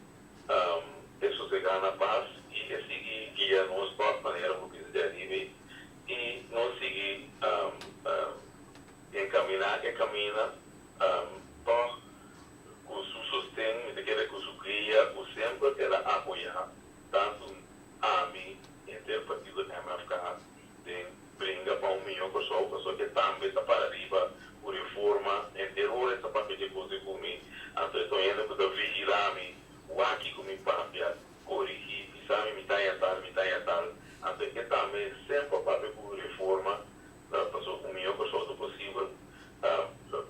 e sosegá na pas i e sigui guia nos tòg manera ku bisa dje ariba ei. I nos sigui encaminá e camina tòg cu su sosten, mi ta kere cu su guia cu semper el a apoyá tantu ami henter partido MFK den bringa pa un mihó Kòrsou, pasobra e tambe ta para riba cu reforma henter ora e ta papia dje cos ei cu mi, anto e ta un hende cu ta vigilá mi, wak kico mi papia. Korigí, bisa mi mi ta haña tal, mi ta haña tal. Anto e tambe semper papia ku reforma pasobra un mihó Kòrsou ta posibel.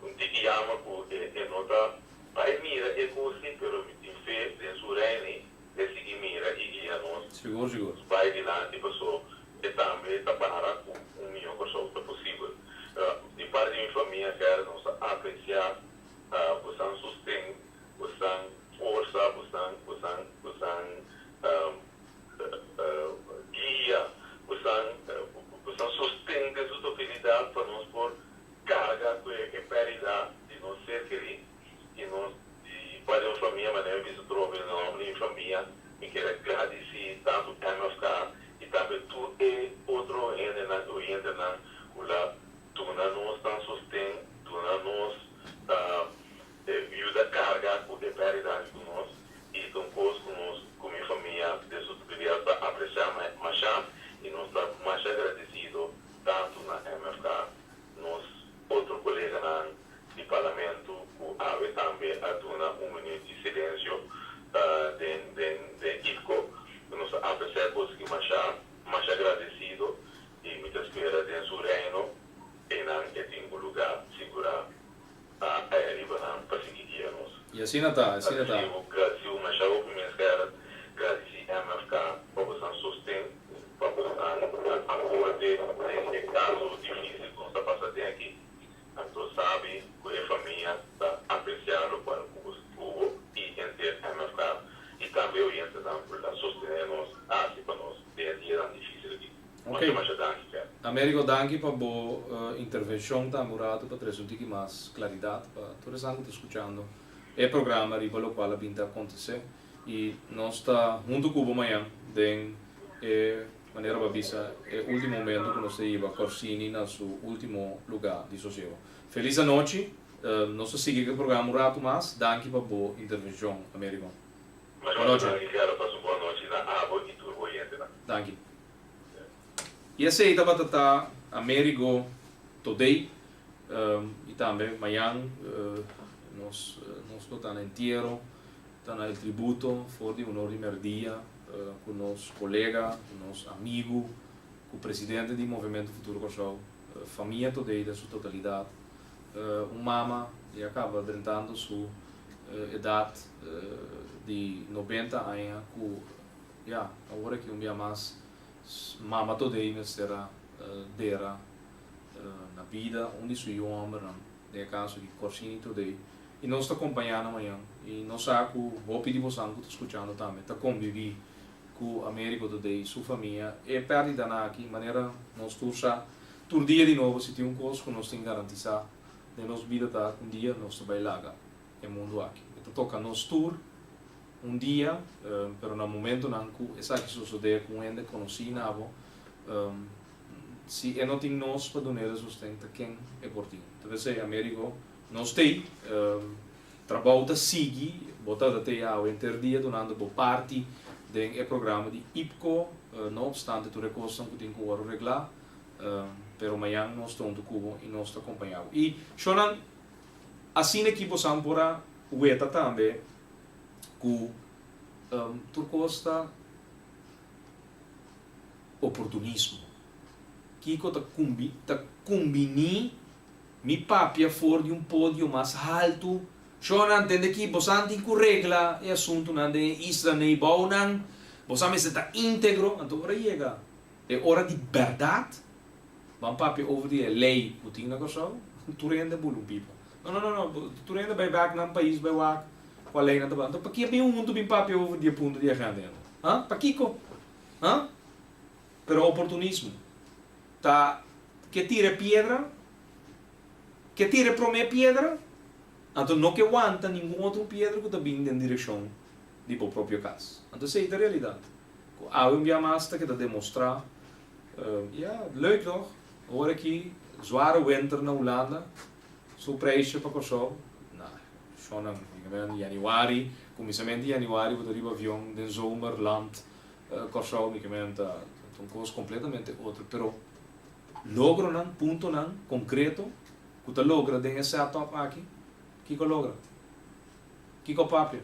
Un tiki yama ku e no ta bai mira e kos ei pero mi tin fe den su reini e sigui mira i guia nos Sigur, sigur. bai dilanti paso e tambe ta para ku un mihó Kòrsou ta posibel. Di parti di mi famia Gerrit nos ta apresiá bosan sosten Bosan forsa, bosan, bosan, bosan guia, bosan, bosan sosten den su totalidat pa nos por karga ku e pèrdida di nos ser kerí i nos di pa den un famia manera mi bisa trobe na nòmber di mi famia mi kier a gradisí tantu MFK i tambe tur e otro hendenan oyentenan ku la duna nos nan sosten, duna nos E yuda carga cu e perdida di cu nos y ta un cos cu nos cu mi famia den su totalidad ta aprecia masha y nos ta masha agradecido tanto na MFK, nos otro coleganan di Parlamento cu awe tambe a duna un minuut di silencio den den den IPCO. Nos ta aprecia e cos aki masha masha agradecido y mi ta spera den su reino eynan e tin un lugar sigura. A aya riba nan pa sigui guia nos. I asina ta, asina ta. Gradisiu, gradisiu masha hopi mes Gerrit, gradisi MFK pa bosan sosten, pa bosan aporte den e kaso difisil ku nos ta pasa den aki. Anto sabi ku e famia ta apresia lokual ku bo tuvo i henter MFK i tambe oyentenan ku la sostene nos hasi pa nos den e dianan difisil aki. Ok. Masha masha danki Ken. Amerigo danki pa bo intervencion tambe un rato pa trece un tiki mas claridad pa tur esnan cu ta scuchando. e programa riba lokual a bin ta akontesé i nos ta huntu ku bo mañan den e manera bo a bisa e ultimo momento ku nos ta hiba Corsini na su ultimo lugá di sosiego. Felis anochi, nos ta sigui ku e programa un ratu mas, danki pa bo intervenshon Amerigo. Bon nochi. Pasa un bon nochi na abo i tur bo oyentenan. Danki. I esei tabata ta Amerigo Todey i tambe mañan nos nos lo ta na entiero, ta na el tributo for di honor di merdia ku nos kolega, ku nos amigu, ku presidente di Movemento Futuro Kòrsou, famia Todey den su totalidat, un mama ya kaba drentando su edat di nobenta aña ku ya awor aki un bia mas Mama Todey mester a dera na bida un di su yu hòmbernan, den e kaso di Corsini Todey, i nos ta kompañá nan mañan. I nos sa ku hopi di bosan ku ta skuchando tambe ta kombibí ku Americo Todey i su famia. E pèrdidanan aki, manera nos tur sa, tur dia di nobo si tin un kos ku nos tin garantisá den nos bida ta ku un dia nos ta bai laga e mundu aki. E ta toka nos tur. Un dia, pero na momentonan ku esaki sosodé ku un hende konosí na bo, si e no tin nos pa dun'é e sosten, ta ken e por tin? Ta p'esei, Amerigo, nos t'ei, trabou ta sigui, bo tabata t'ei awe henter dia dunando bo parti den e programa di IPKO, no opstante tur e kosnan ku tin ku wòrdu reglá, pero mañan nos ta huntu ku bo i nos ta kompañá bo. I shownan asina ki bosan por a weta tambe. Ku tur kos ta oportunismo. Kiko ta kumbi ta kumbiní mi papia for di un podio mas haltu? Shornan, tende ki bosan tin ku regla e asuntunan den e isla neibounan. Bosan mester ta íntegro. Anto ora yega e ora di bèrdat, ban papia over di e lei ku tin na Kòrsou, tur hende bula un pipa. No, no, no, no, tur hende bai bèk nan pais bai wak. Kua lei nan ta basa? Anto pakia bin huntu bin papia over di e punto di agenda ya no? Ha? Pakiko? Ha? Pero oportunismo ta ke tira e piedra, ke tira e prome piedra, anto no ke wanta ningun otro piedra ku ta bin den direkshon di bo propio kas. Anto esei ta realidat ku awe un bia mas ta keda demostrá. Ya, leuk toch? Ora aki zware winter na Hulanda, su prijsje pa Kòrsou, nah. Shonnan, mi ke januari, kuminsamentu di januari bo ta riba avion den zomer land Kòrsou, mi ke men ta un kos kompletamente otro, pero logronan, puntonan konkreto ku ta logra den e setup aki, kiko a logra? Kiko a papia?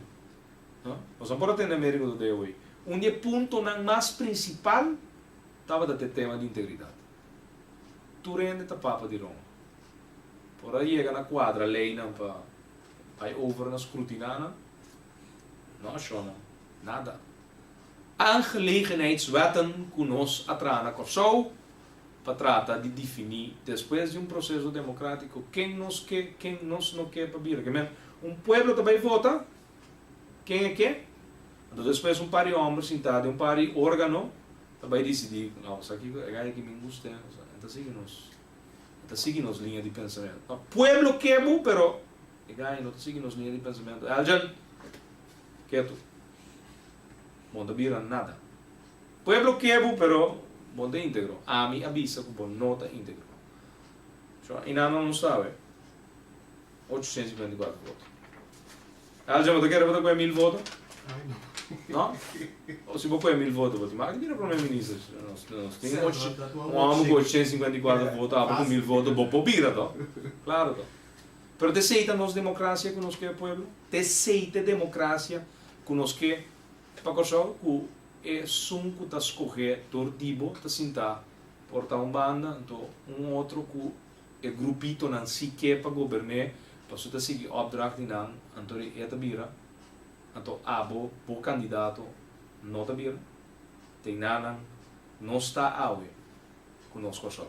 No? Nos no por a tende Americo Today awey. Un di e puntonan mas prinsipal tabata te tema di integridat. Tur hende ta papa di Roma. Por a yega na cuadra leynan pa bay over na scrutiná nan? No, shona, nada. Aangelegenheidswetten cu nos a traha na Corsou pa trata di defini despues di un proceso democratico ken nos ke, ken nos no ke pa bira. Ke men, un pueblo ta bay vota ken e ke, anto despues un par di homber sinta den un par di organo ta bay dicidi, no, sa kico, e gay aki mi gusta, e ta sigui nos. E ta sigui nos liña di pensamentu. No, pueblo ke bo, pero e gai no ta sigui nos liña di pensamentu. Elgin, ketu. Bo no ta bira nada. Pueblo ke bo, pero bo no ta integro. Ami a bisa ku bo no ta integro. So, i nan no sabe. 854 voto. Elgin, bo ta kere bo ta kohe 1000 voto? No? O si bo kohe 1000 voto, bo tin mag di bira prome minister. Nos, nos tin un hòmber ku 854 voto, abo ku 1000 voto, bo por bira to. Klaro to. Pero ta esei ta nos demokrasia ku nos ke pueblo? Ta esei ta e demokrasia ku nos ke pa Kòrsou? Ku esun ku ta skohé dor di bo ta sintá por ta un banda, anto un otro ku E grupitonan si ke pa goberné, paso ta sigui opdracht di nan, anto di e ta bira, anto abo, bo kandidato, no ta bira. Te nanan no sta awe ku nos Kòrsou.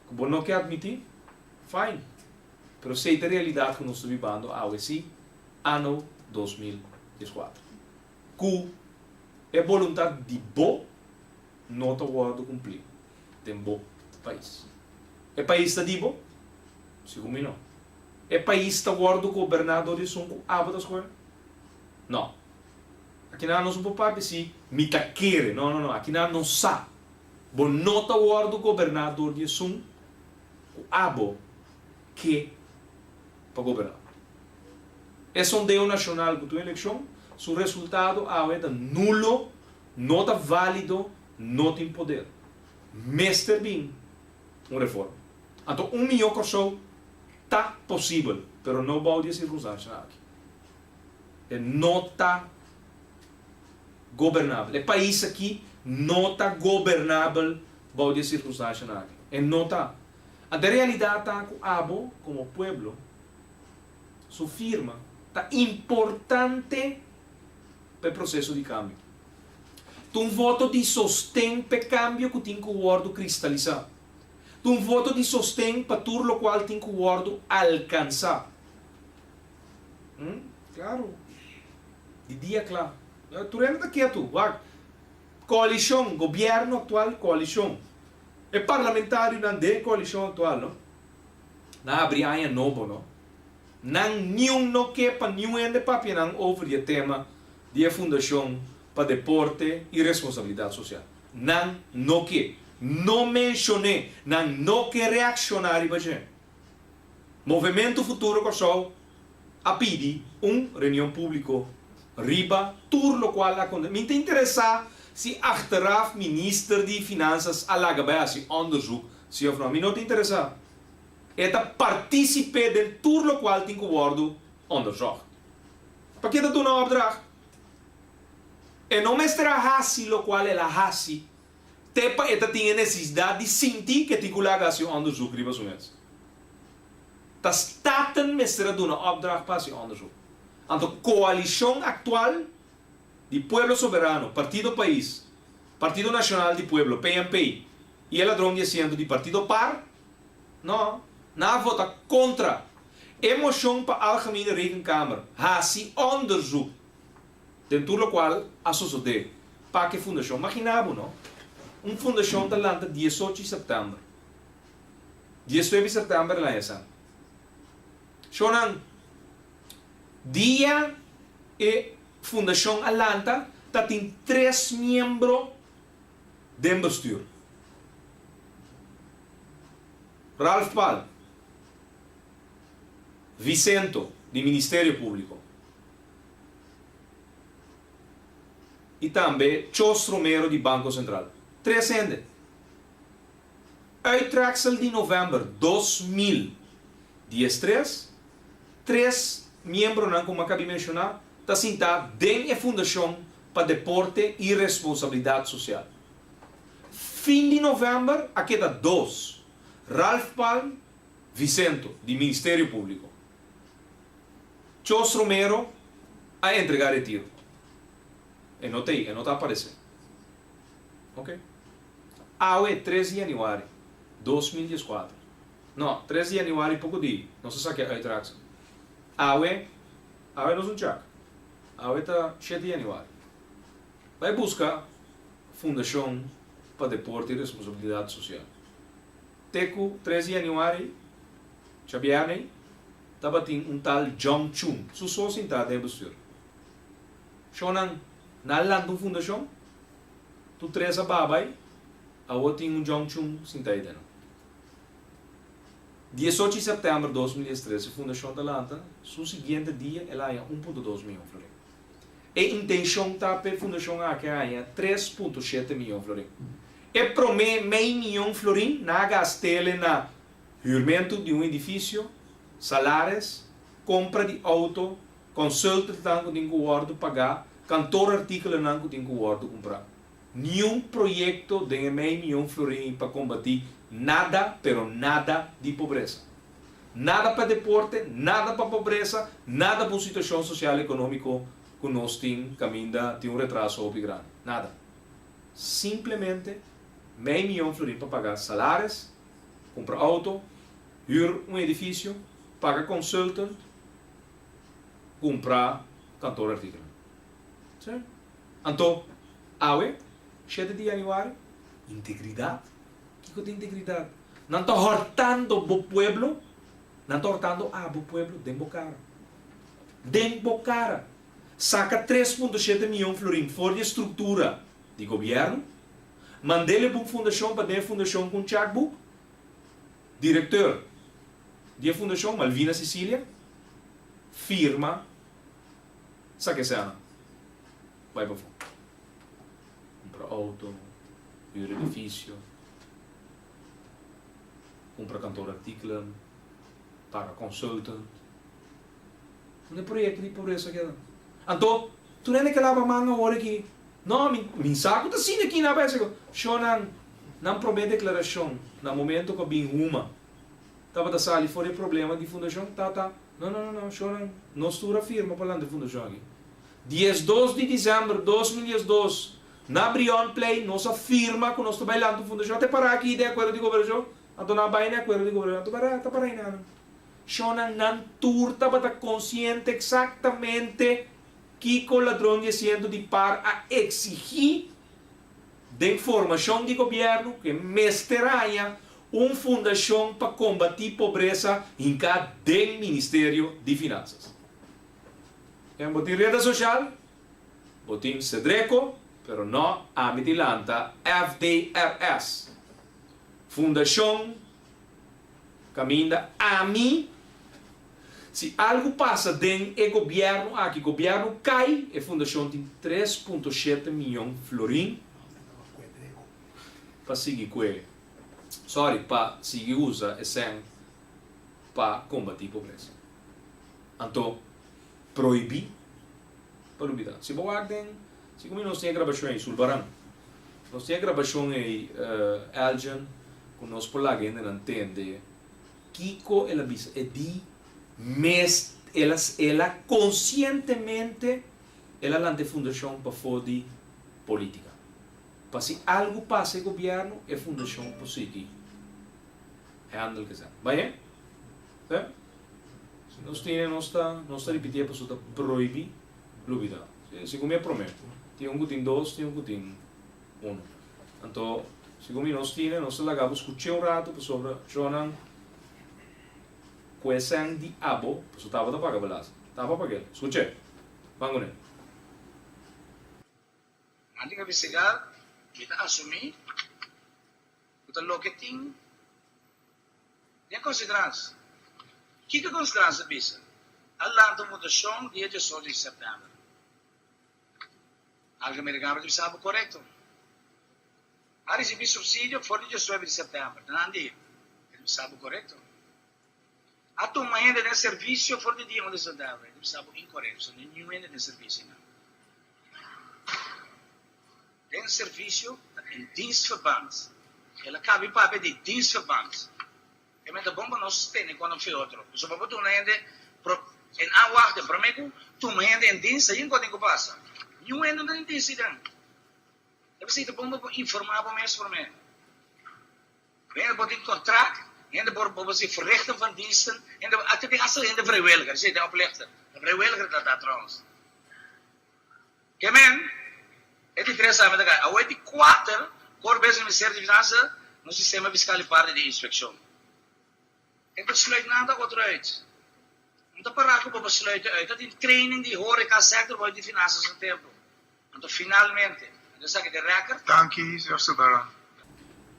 Ku bo no ke atmití, fine, pero esei ta realidat ku nos ta bibando awe si, anno 2014. Ku e boluntat di bo no ta wòrdu kumplí den bo pais. E pais ta di bo? Segun mi no. E pais ta wòrdu goberná dor di esun ku abo ta skohe? No. Akinan nos no por papia si mi ta kere. No, no, no. Akinan nos sa. Bo no ta wòrdu goberná dor di esun ku abo ke pa goberná. E sondeo nashonal ku tur elekshon, su resultado awe ta nulo, no ta válido, no tin poder. Mester bin un reforma. Anto un mihó Kòrsou ta posibel, pero no bou di e sirkunstanshanan aki. E no ta gobernabel. E pais aki no ta gobernabel bou di e sirkunstanshanan aki. E no ta. Anto e realidat ta ku abo komo pueblo su firma ta importante pa e proseso di kambio. Ta un voto di sosten pa e kambio ku tin ku wòrdu kristalisá. Ta un voto di sosten pa tur lokual tin ku wòrdu alkansá. Klaru. Di dia kla. Tur hende ta ketu. Wak. Koalishon, gobièrnu aktual, koalishon. E parlamentarionan den e koalishon aktual, no? Nan habri aña nobo, no? Nan niun no ke pa niun hende papia nan over di e tema di e Fundashon pa Deporte i Responsabilidat Sosial. Nan no ke. No menshon'é. Nan no ke reakshoná riba dje. Movementu Futuro Kòrsou a pidi un reunion públiko riba tur lokual a konte. Mi ta interesá si achteraf minister di Finansas a laga bai hasi onderzoek si òf no. Mi no ta interesá. E ta partísipe den tur lokual tin ku wòrdu onderzocht. Pakie ta duna opdracht? E no mester a hasi lokual el a hasi te pa e ta tin e nesesidat di sinti ku e tin ku laga hasi un onderzoek riba su mes. Ta Staten mester a duna opdracht pa hasi onderzoek. Anto koalishon aktual di Pueblo Soberano, Partido Pais, Partido Nashonal di Pueblo, PNP, i e ladron di asiento di Partido par, No, nan a vota kontra e moshon pa Algemene Rekenkamer hasi onderzoek den tur lokual a sosodé pa ku e fundashon. Magina bo, no? Un fundashon ta lanta diesocho di sèptèmber, diesnuebe di sèptèmber el aña esaki. Shownan, dia e fundashon a lanta ta tin tres miembro den bestuur. Ralph Palm, Vicento di Ministerio Publico y tambe Chos Romero di Banco Central. Tres hende. Uittreksel di november 2013, tres miembronan cu mi a cabi menciona ta sinta den e Fundacion pa Deporte y Responsabilidad Social. Fin di novèmber a keda dos, Ralph Palm, Vicento, di Ministerio Públiko. Chos Romero a entregá retiro. E no ta ei, e no ta aparesé. Ok. Awe, tres di yanüari, 2014. No, tres di yanüari poko di, nos a sakia uiteraard. Awe, awe nos un chak. Awe ta shete di yanüari. Bai buska Fundashon pa Deporte i Responsabilidat Sosial. Te ku tres di yanüari, djabièrnè, tabatin un tal Jong Chun su so sintá den e bestuur. Shonnan, nan a lanta un fundashon, tur tres a baha bai, awor tin un Jong Chun sintá ei den nan. Diesocho di sèptèmber 2013 e fundashon ta lanta, su siguiente dia el a haña un punto dos mion florin. E intenshon ta p'e fundashon aki a haña 3.7 mion florin. E promé mei mion florin nan a gast'ele na hürmentu di un edifisio, salares, kompra di outo, consultantnan ku tin ku wòrdu pagá, kantorartikelennan ku tin ku wòrdu kumprá. Niun proyekto den e mei mion florin pa kombatí nada, pero nada di pobresa. Nada pa deporte, nada pa pobresa, nada pa un situashon sosial ekonómiko ku nos tin kaminda tin un retraso hopi grandi. Nada. Simplemente mei mion florin pa paga salares, kumpra outo, hür un edifisio, paga consultant, kumpra kantoorartikelennan. Sí. Anto, awe, shete di yanüari, integridat? Kiko ta integridat? Nan ta hòrtando bo pueblo. Nan ta hortando abo pueblo den bo cara. Den bo cara. Saca 3.7 miyon florin for di e structura di gobierno, mandele pa un fundacion pa den e fundacion cu un checkbook. Directeur di e fundacion, Malvina Cecilia, firma saca e sena bay pafó. Cumpra auto, huur edificio, cumpra kantoorartikelen, paga consultant. Unda e proyecto di pobresa keda? Anto, tur hende ke laba man awor aki, No, mi mi sa ku ta asina aki na bes. Shonnan, nan promé deklarashon na momento ku a bin huma tabata sali for di e problema di fundashon, tata, No, no, no, no, shonnan, nos tur a firma pa lanta e fundashon aki. 12 di desèmber 2012, na Brionplein nos a firma ku nos ta bai lanta un fundashon. A te pará aki den akuerdo di goberashon? Anto nan a bai na e akuerdo di goberashon, anto para ta pará einan. Shonnan, nan tur tabata konsiente eksaktamente Kiko ladron di asiento di par a exigi den formacion di gobierno cu e mester haña un fundacion pa combati pobresa hinca den Ministerio di Finanzas? En bo tin Reda Social, bo tin Cedreco, pero no ami di lanta FDRS, Fundacion Caminda ami. Si algu pasa den e gobièrnu aki, gobièrnu kai, e fundashon tin 3.7 miyon florin pa sigui kue, sorry, pa sigui usa e sèn pa kombatí pobresa. Anto prohibí pa lubidá. Si bo wak den, si ku mi nos tin e grabashon ei, Sulbaran, nos tin e grabashon ei, Elgin, ku nos por laga hendenan tende. Kiko el a bisa? E di mes el a el a konsientemente el a lanta e fundashon pafó di polítika. Pa si algu pasa e gobièrnu e fundashon por sigui handle kesa. Bai e? Si? Si nos tene nos ta nos ta ripitié pasobra ta prohibí lubidá. Si, segun mi e promé. Tin un ku tin dos, tin un ku tin unu. Anto, segun mi nos tine, nos ta laga bo skuch'é un ratu pasobra shownan ku e sèn di abo, pasobra tabata paga belasting. Taba pag'el. Skuch'é. Ban kuné. Nan tin investigá, mi ta asumí ku ta loke tin den konsiderans. Kiko konsiderans ta bisa? A lanta un votashon dia 18 di sèptèmber. Algemene Kamer ta bisa bo korekto. A risibí supsidio for di 19 di sèptèmber. Ta nan di, E ta bisa bo korekto. A tuma hende den servisio for di dia 1 di sèptèmber. E ta bisa bo inkorekto. So no niun hende den servisio nan. Den servisio ta in dienstverband. El a kabi papia di dienstverband. E mester bon pa nos tene con un fe otro. Pasobra bo duna hende pro en a wak den prome cu tuma hende en dienst ayin cu tin cu pasa. Niun hende no ta den dienst einan. E p'esey ta bon pa bo informa bo mes prome. Hende por tin contract, hende por bo por verrichten van diensten, hende a tin hasta hende vrijwilliger, esey ta oplichter. Ta vrijwilliger ta ta trouwens. Ke men, e di tres aña ta kai. Awor e di kuater, kor bes Ministerio di Finansa, nos sistema fiskal i parti di inspekshon. E besluit nada otro uit. No ta para ku bo besluiten uit. Ta tin training di horeca sector bou di Finansa su tempu. Anto finalmente, anto esaki ta e record. Danki, señor Sulbaran.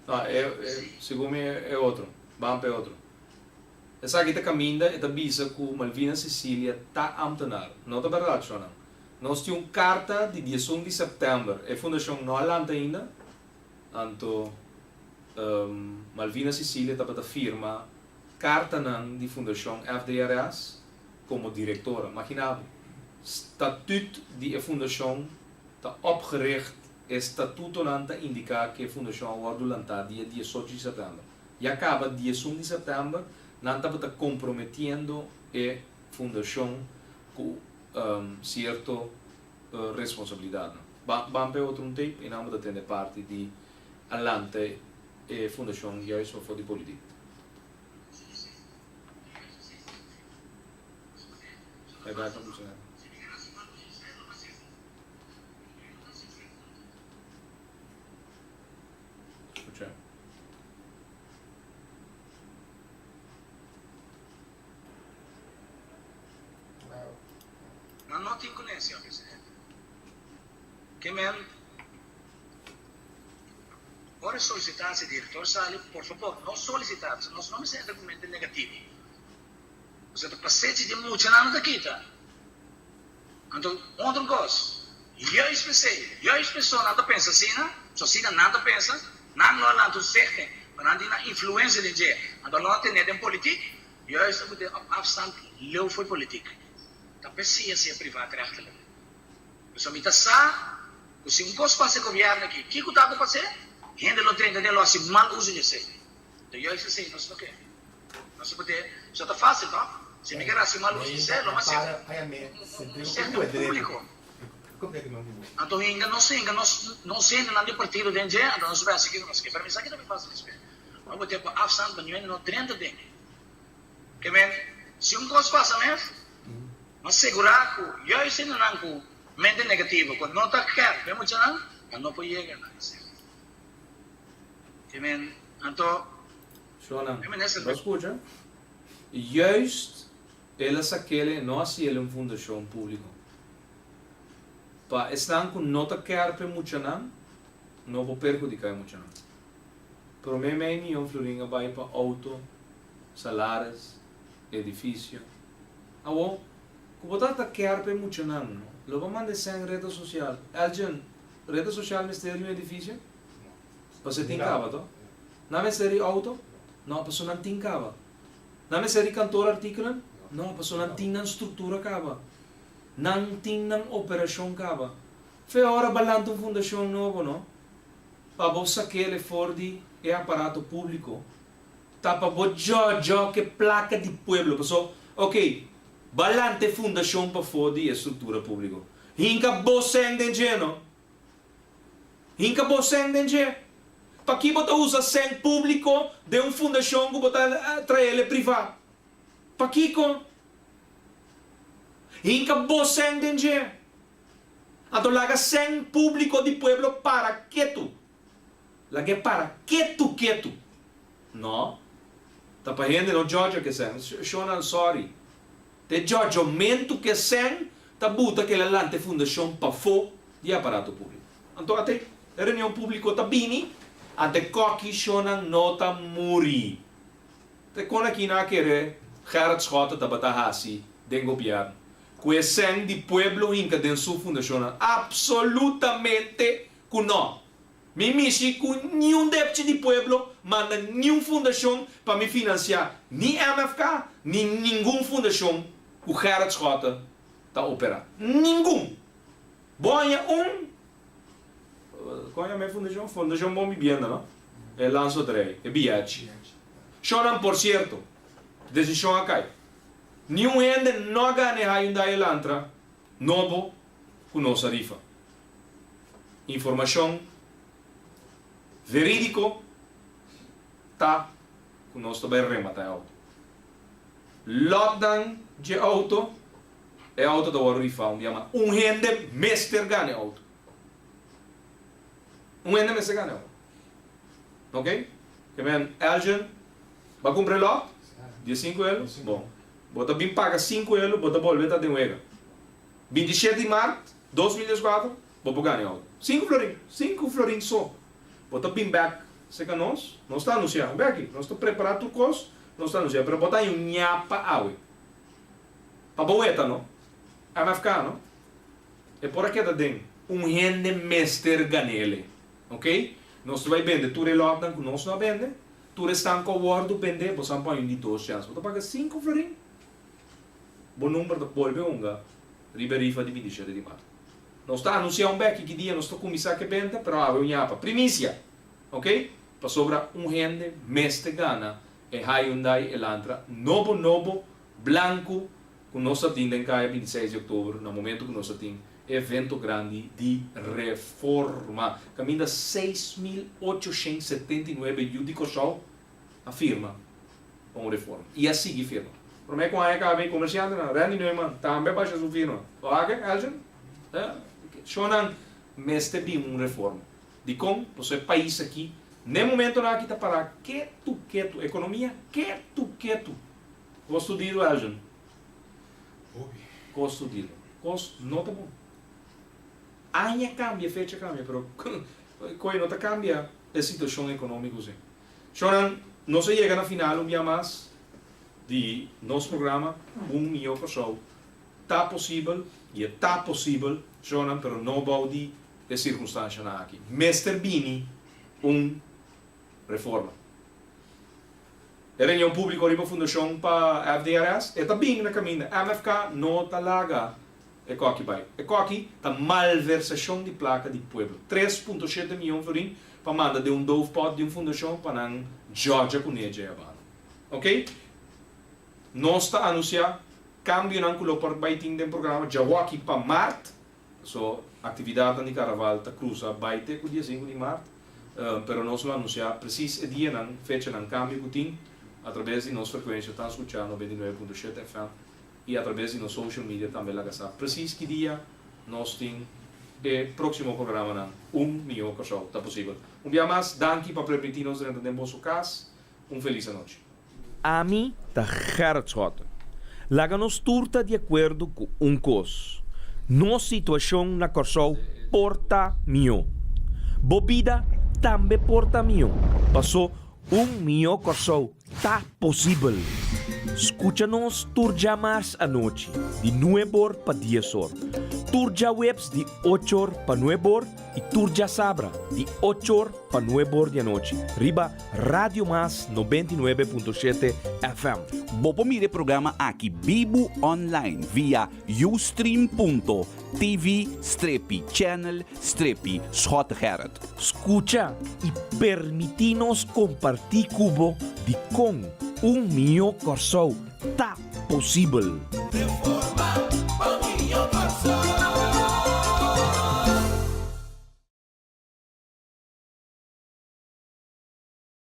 No, e, e, segun mi e otro. Ban pa e otro. Esaki ta kaminda e ta bisa ku Malvina Cecilia ta ambtenaar. No ta bèrdat, shonnan. Nos tin un karta di 11 di sèptèmber. E fundashon no a lanta ainda, anto Malvina Cecilia tabata firma kartanan di fundashon FDRS komo direktora. Magina bo, statüt di e fundashon ta opgericht, e statutonan ta indiká ku e fundashon a wòrdu lantá dia 18 di sèptèmber. Ya kaba 11 di sèptèmber nan tabata komprometiendo e fundashon ku sierto responsabilidatnan. Ban p'e otro un tape i nan bo ta tende parti di a lanta e fundashon juist pa for di politik. Bai bai pa kucha. Kucha. tin kuné, señor presidente. Ke men ora solisitá si direktor sali, por fabor no solisitá, pasobra nos no mester entra ku mente negativo. Pasobra ta pasechi di muchanan no ta kita. Anto otro kos, juist p'esei, juist p'eso nan ta pensa asina, so asina nan ta pensa, nan lo a lanta un stichting, pa nan tin nan influensia den dje, anto lo a tene den politik, juist ta ku den op afstand leu fo'i politik. Ta p'esei a sea privaatrechtelijk. Pasobra mi ta sa ku si un kos pasa e gobièrnu aki, kiko ta ku pas'é? Hende lo drenta den lo hasi mal uso di esei. Anto juist esei nos no ke. Nos por te, so ta fácil no? Si mi ker hasi mal uso di esei, lo mas un sektor públiko. Anto hinga nos hinga nos nos hendenan di partido den dje, anto nos bai hasi kiko nos ke. Pero mi sa ki ta bin fácil despues. Nos por te pa afstand pa niun hende no drenta den. Ke men, si un kos pasa mes, mas segurá ku juist hendenan ku mente negativo, ku no ta ker pa e muchanan, nan no por yega na esei. Ke men, anto, Shona, e minister bo a skucha? Juist el a sak'el no hasi el un fundashon públiko. Pa esnan ku no ta ker pa e muchanan, no por perhudiká e muchanan. Promé mei miyon florin a bai pa outo, salaris, edifisio. Awor, ku bo ta ta ker pa e muchanan, no? Lo bo manda esei en reda sosial. Elgin, reda sosial mester di un edifisio? Pasobra e tin kaba, to? Nan mester di outo? No, pasobra nan tin kaba. Nan mester di kantor artikelen? No, pasobra nan tin nan struktura kaba. Nan tin nan operashon kaba. Fe ora ba lanta un fundashon nobo, no? Pa bo sak'el e for di e aparato públiko. Ta pa bo djòdjò ke plaka di pueblo. Paso, ok, ba lanta e fundashon pafó di e struktura públiko. Hinka bo sèn den dje, no? Hinka bo sèn den dje. Paki bo ta usa sèn públiko den un fundashon ku bo ta trael e privá? Pakiko? Hinka bo sèn den dje. Anto laga sèn públiko di pueblo para ketu. Lag'é para ketu ketu. No. Ta pa hende no djòdjò ke sèn. Shonnan sòri. Te djòdjòmentu ke sèn ta buta ke la lanta e fundashon pafó di e aparato públiko. Anto ate e reunion públiko ta bini, ante kòki shonnan no ta muri. Te kon aki nan a kere Gerrit Schotte tabata hasi den gobièrnu ku e sèn di pueblo hinka den su fundashonnan? Apsolutamente ku nò. Mi mishi ku niun depchi di pueblo manda niun fundashon pa mi finansiá ni MFK ni ningun fundashon ku Gerrit Schotte ta operá. Ningun! Bo haña un, kon yama e fundashon? Fundashon Bon Bibienda, no? E Landsloterij, e biachi. Shonnan, por sierto, desishon a kai. Niun hende no a gana e Hyundai Elantra nobo ku nos a rifa. Informashon verídiko ta ku nos ta bai rematá e outo. Lòtnan dje outo, e outo ta wòrdu rifá un bia mas. Un hende mester gana e outo. Un hende mester gana e outo. Ok? Ke men, Elgin, bo a kumpra e lòt? Diesinku elo? Bon. Bo ta bin paga sinku elo, bo ta bolbe ta den wega. 27 di mart 2014 bo por gana e auto. Sinku florin, sinku florin so. Bo ta bin bek serka nos, nos ta anuncia, un beki, nos ta prepara tur kos, nos ta anuncia, pero bo ta haña un ñapa awe. Pa bo weta no, MFK no, e por a keda den. Un hende mester gan'ele, ok? Nos ta bai bende tur e lòtnan ku nos no a bende, tur esnan ku a wòrdu bende, bo sa pon un di dos chèns. Bo ta paga sinku florin. Bo number ta bolbe hunga riba e rifa di 27 di mart. Nos ta anuncia un bek ki dia nos ta cuminsa ke benta, pero awe un yapa. Primicia! Ok? Pasobra un hende mester gana e Hyundai Elantra nobo nobo blanco cu nos ta tin den caya 26 di october na momento cu nos ta tin e evento grandi di Reforma. Caminda 6879 yu di Corsou a firma pa un reforma y a sigui firma. Prome cu aña caba e comerciantenan, Randy Neumann, tambe a basha su firma. Bo hake, Elgin? Shownan mester bin un reforma. Dicon? Pasobra e pais aki, n'e momentonan aki ta para ketu ketu. Economia ketu ketu. Costo diro, Elgin? Hopi. Costo diro. Kos no ta bon. Aña kambia, fecha kambia, pero koe no ta kambia e situashon ekonómiko si. Shornan, nos a yega na final un bia mas di nos programa Un Mihó Kòrsou. Ta posibel i e ta posibel, shornan, pero no bou di e sirkunstanshanan aki. Mester bini un reforma. E reunion públiko riba fundashon pa FDRS e ta bin na kaminda. MFK no ta laga e kòki bai. E kòki ta malversashon di plaka di pueblo. 3.7 miyon florin pa manda den un doofpot di un fundashon pa nan djòdja kuné dje abano. Ok. Nos ta anunsiá kambionan ku lo por bai tin den programa djawoki pa mart. So aktividatnan di karnaval ta krusa bai te ku dia sinku di mart. Pero nos lo anunsiá presis e dianan, fechanan, kambio ku tin atrabes di nos frekuensia tan skuchá 99.7 FM. I atrabes di nos social media tambe laga sa presis ki dia nos tin e proximo programanan Un Mihó Kòrsou Ta Posibel. Un bia mas, danki pa permití nos drenta den boso kas. Un felis anochi. Ami ta Gerrit Schotten. Laga nos tur ta di akuerdo ku un kos, nos situashon na Kòrsou por ta mihó. Bo bida tambe por ta mihó, pasó un mihó Kòrsou Ta posibel! Skucha nos tur djamars anochi di nuebor pa diesor, tur djaweps di ochor pa nuebor i tur djasabra di ochor pa nuebor di anochi riba Radio Mas 99.7 FM. Bo por mira e programa aki bibu online via ustream.tv strepi channel strepi Schottegerrit. Skucha i permití nos kompartí ku bo dikon un mihó Kòrsou ta posibel. Reforma.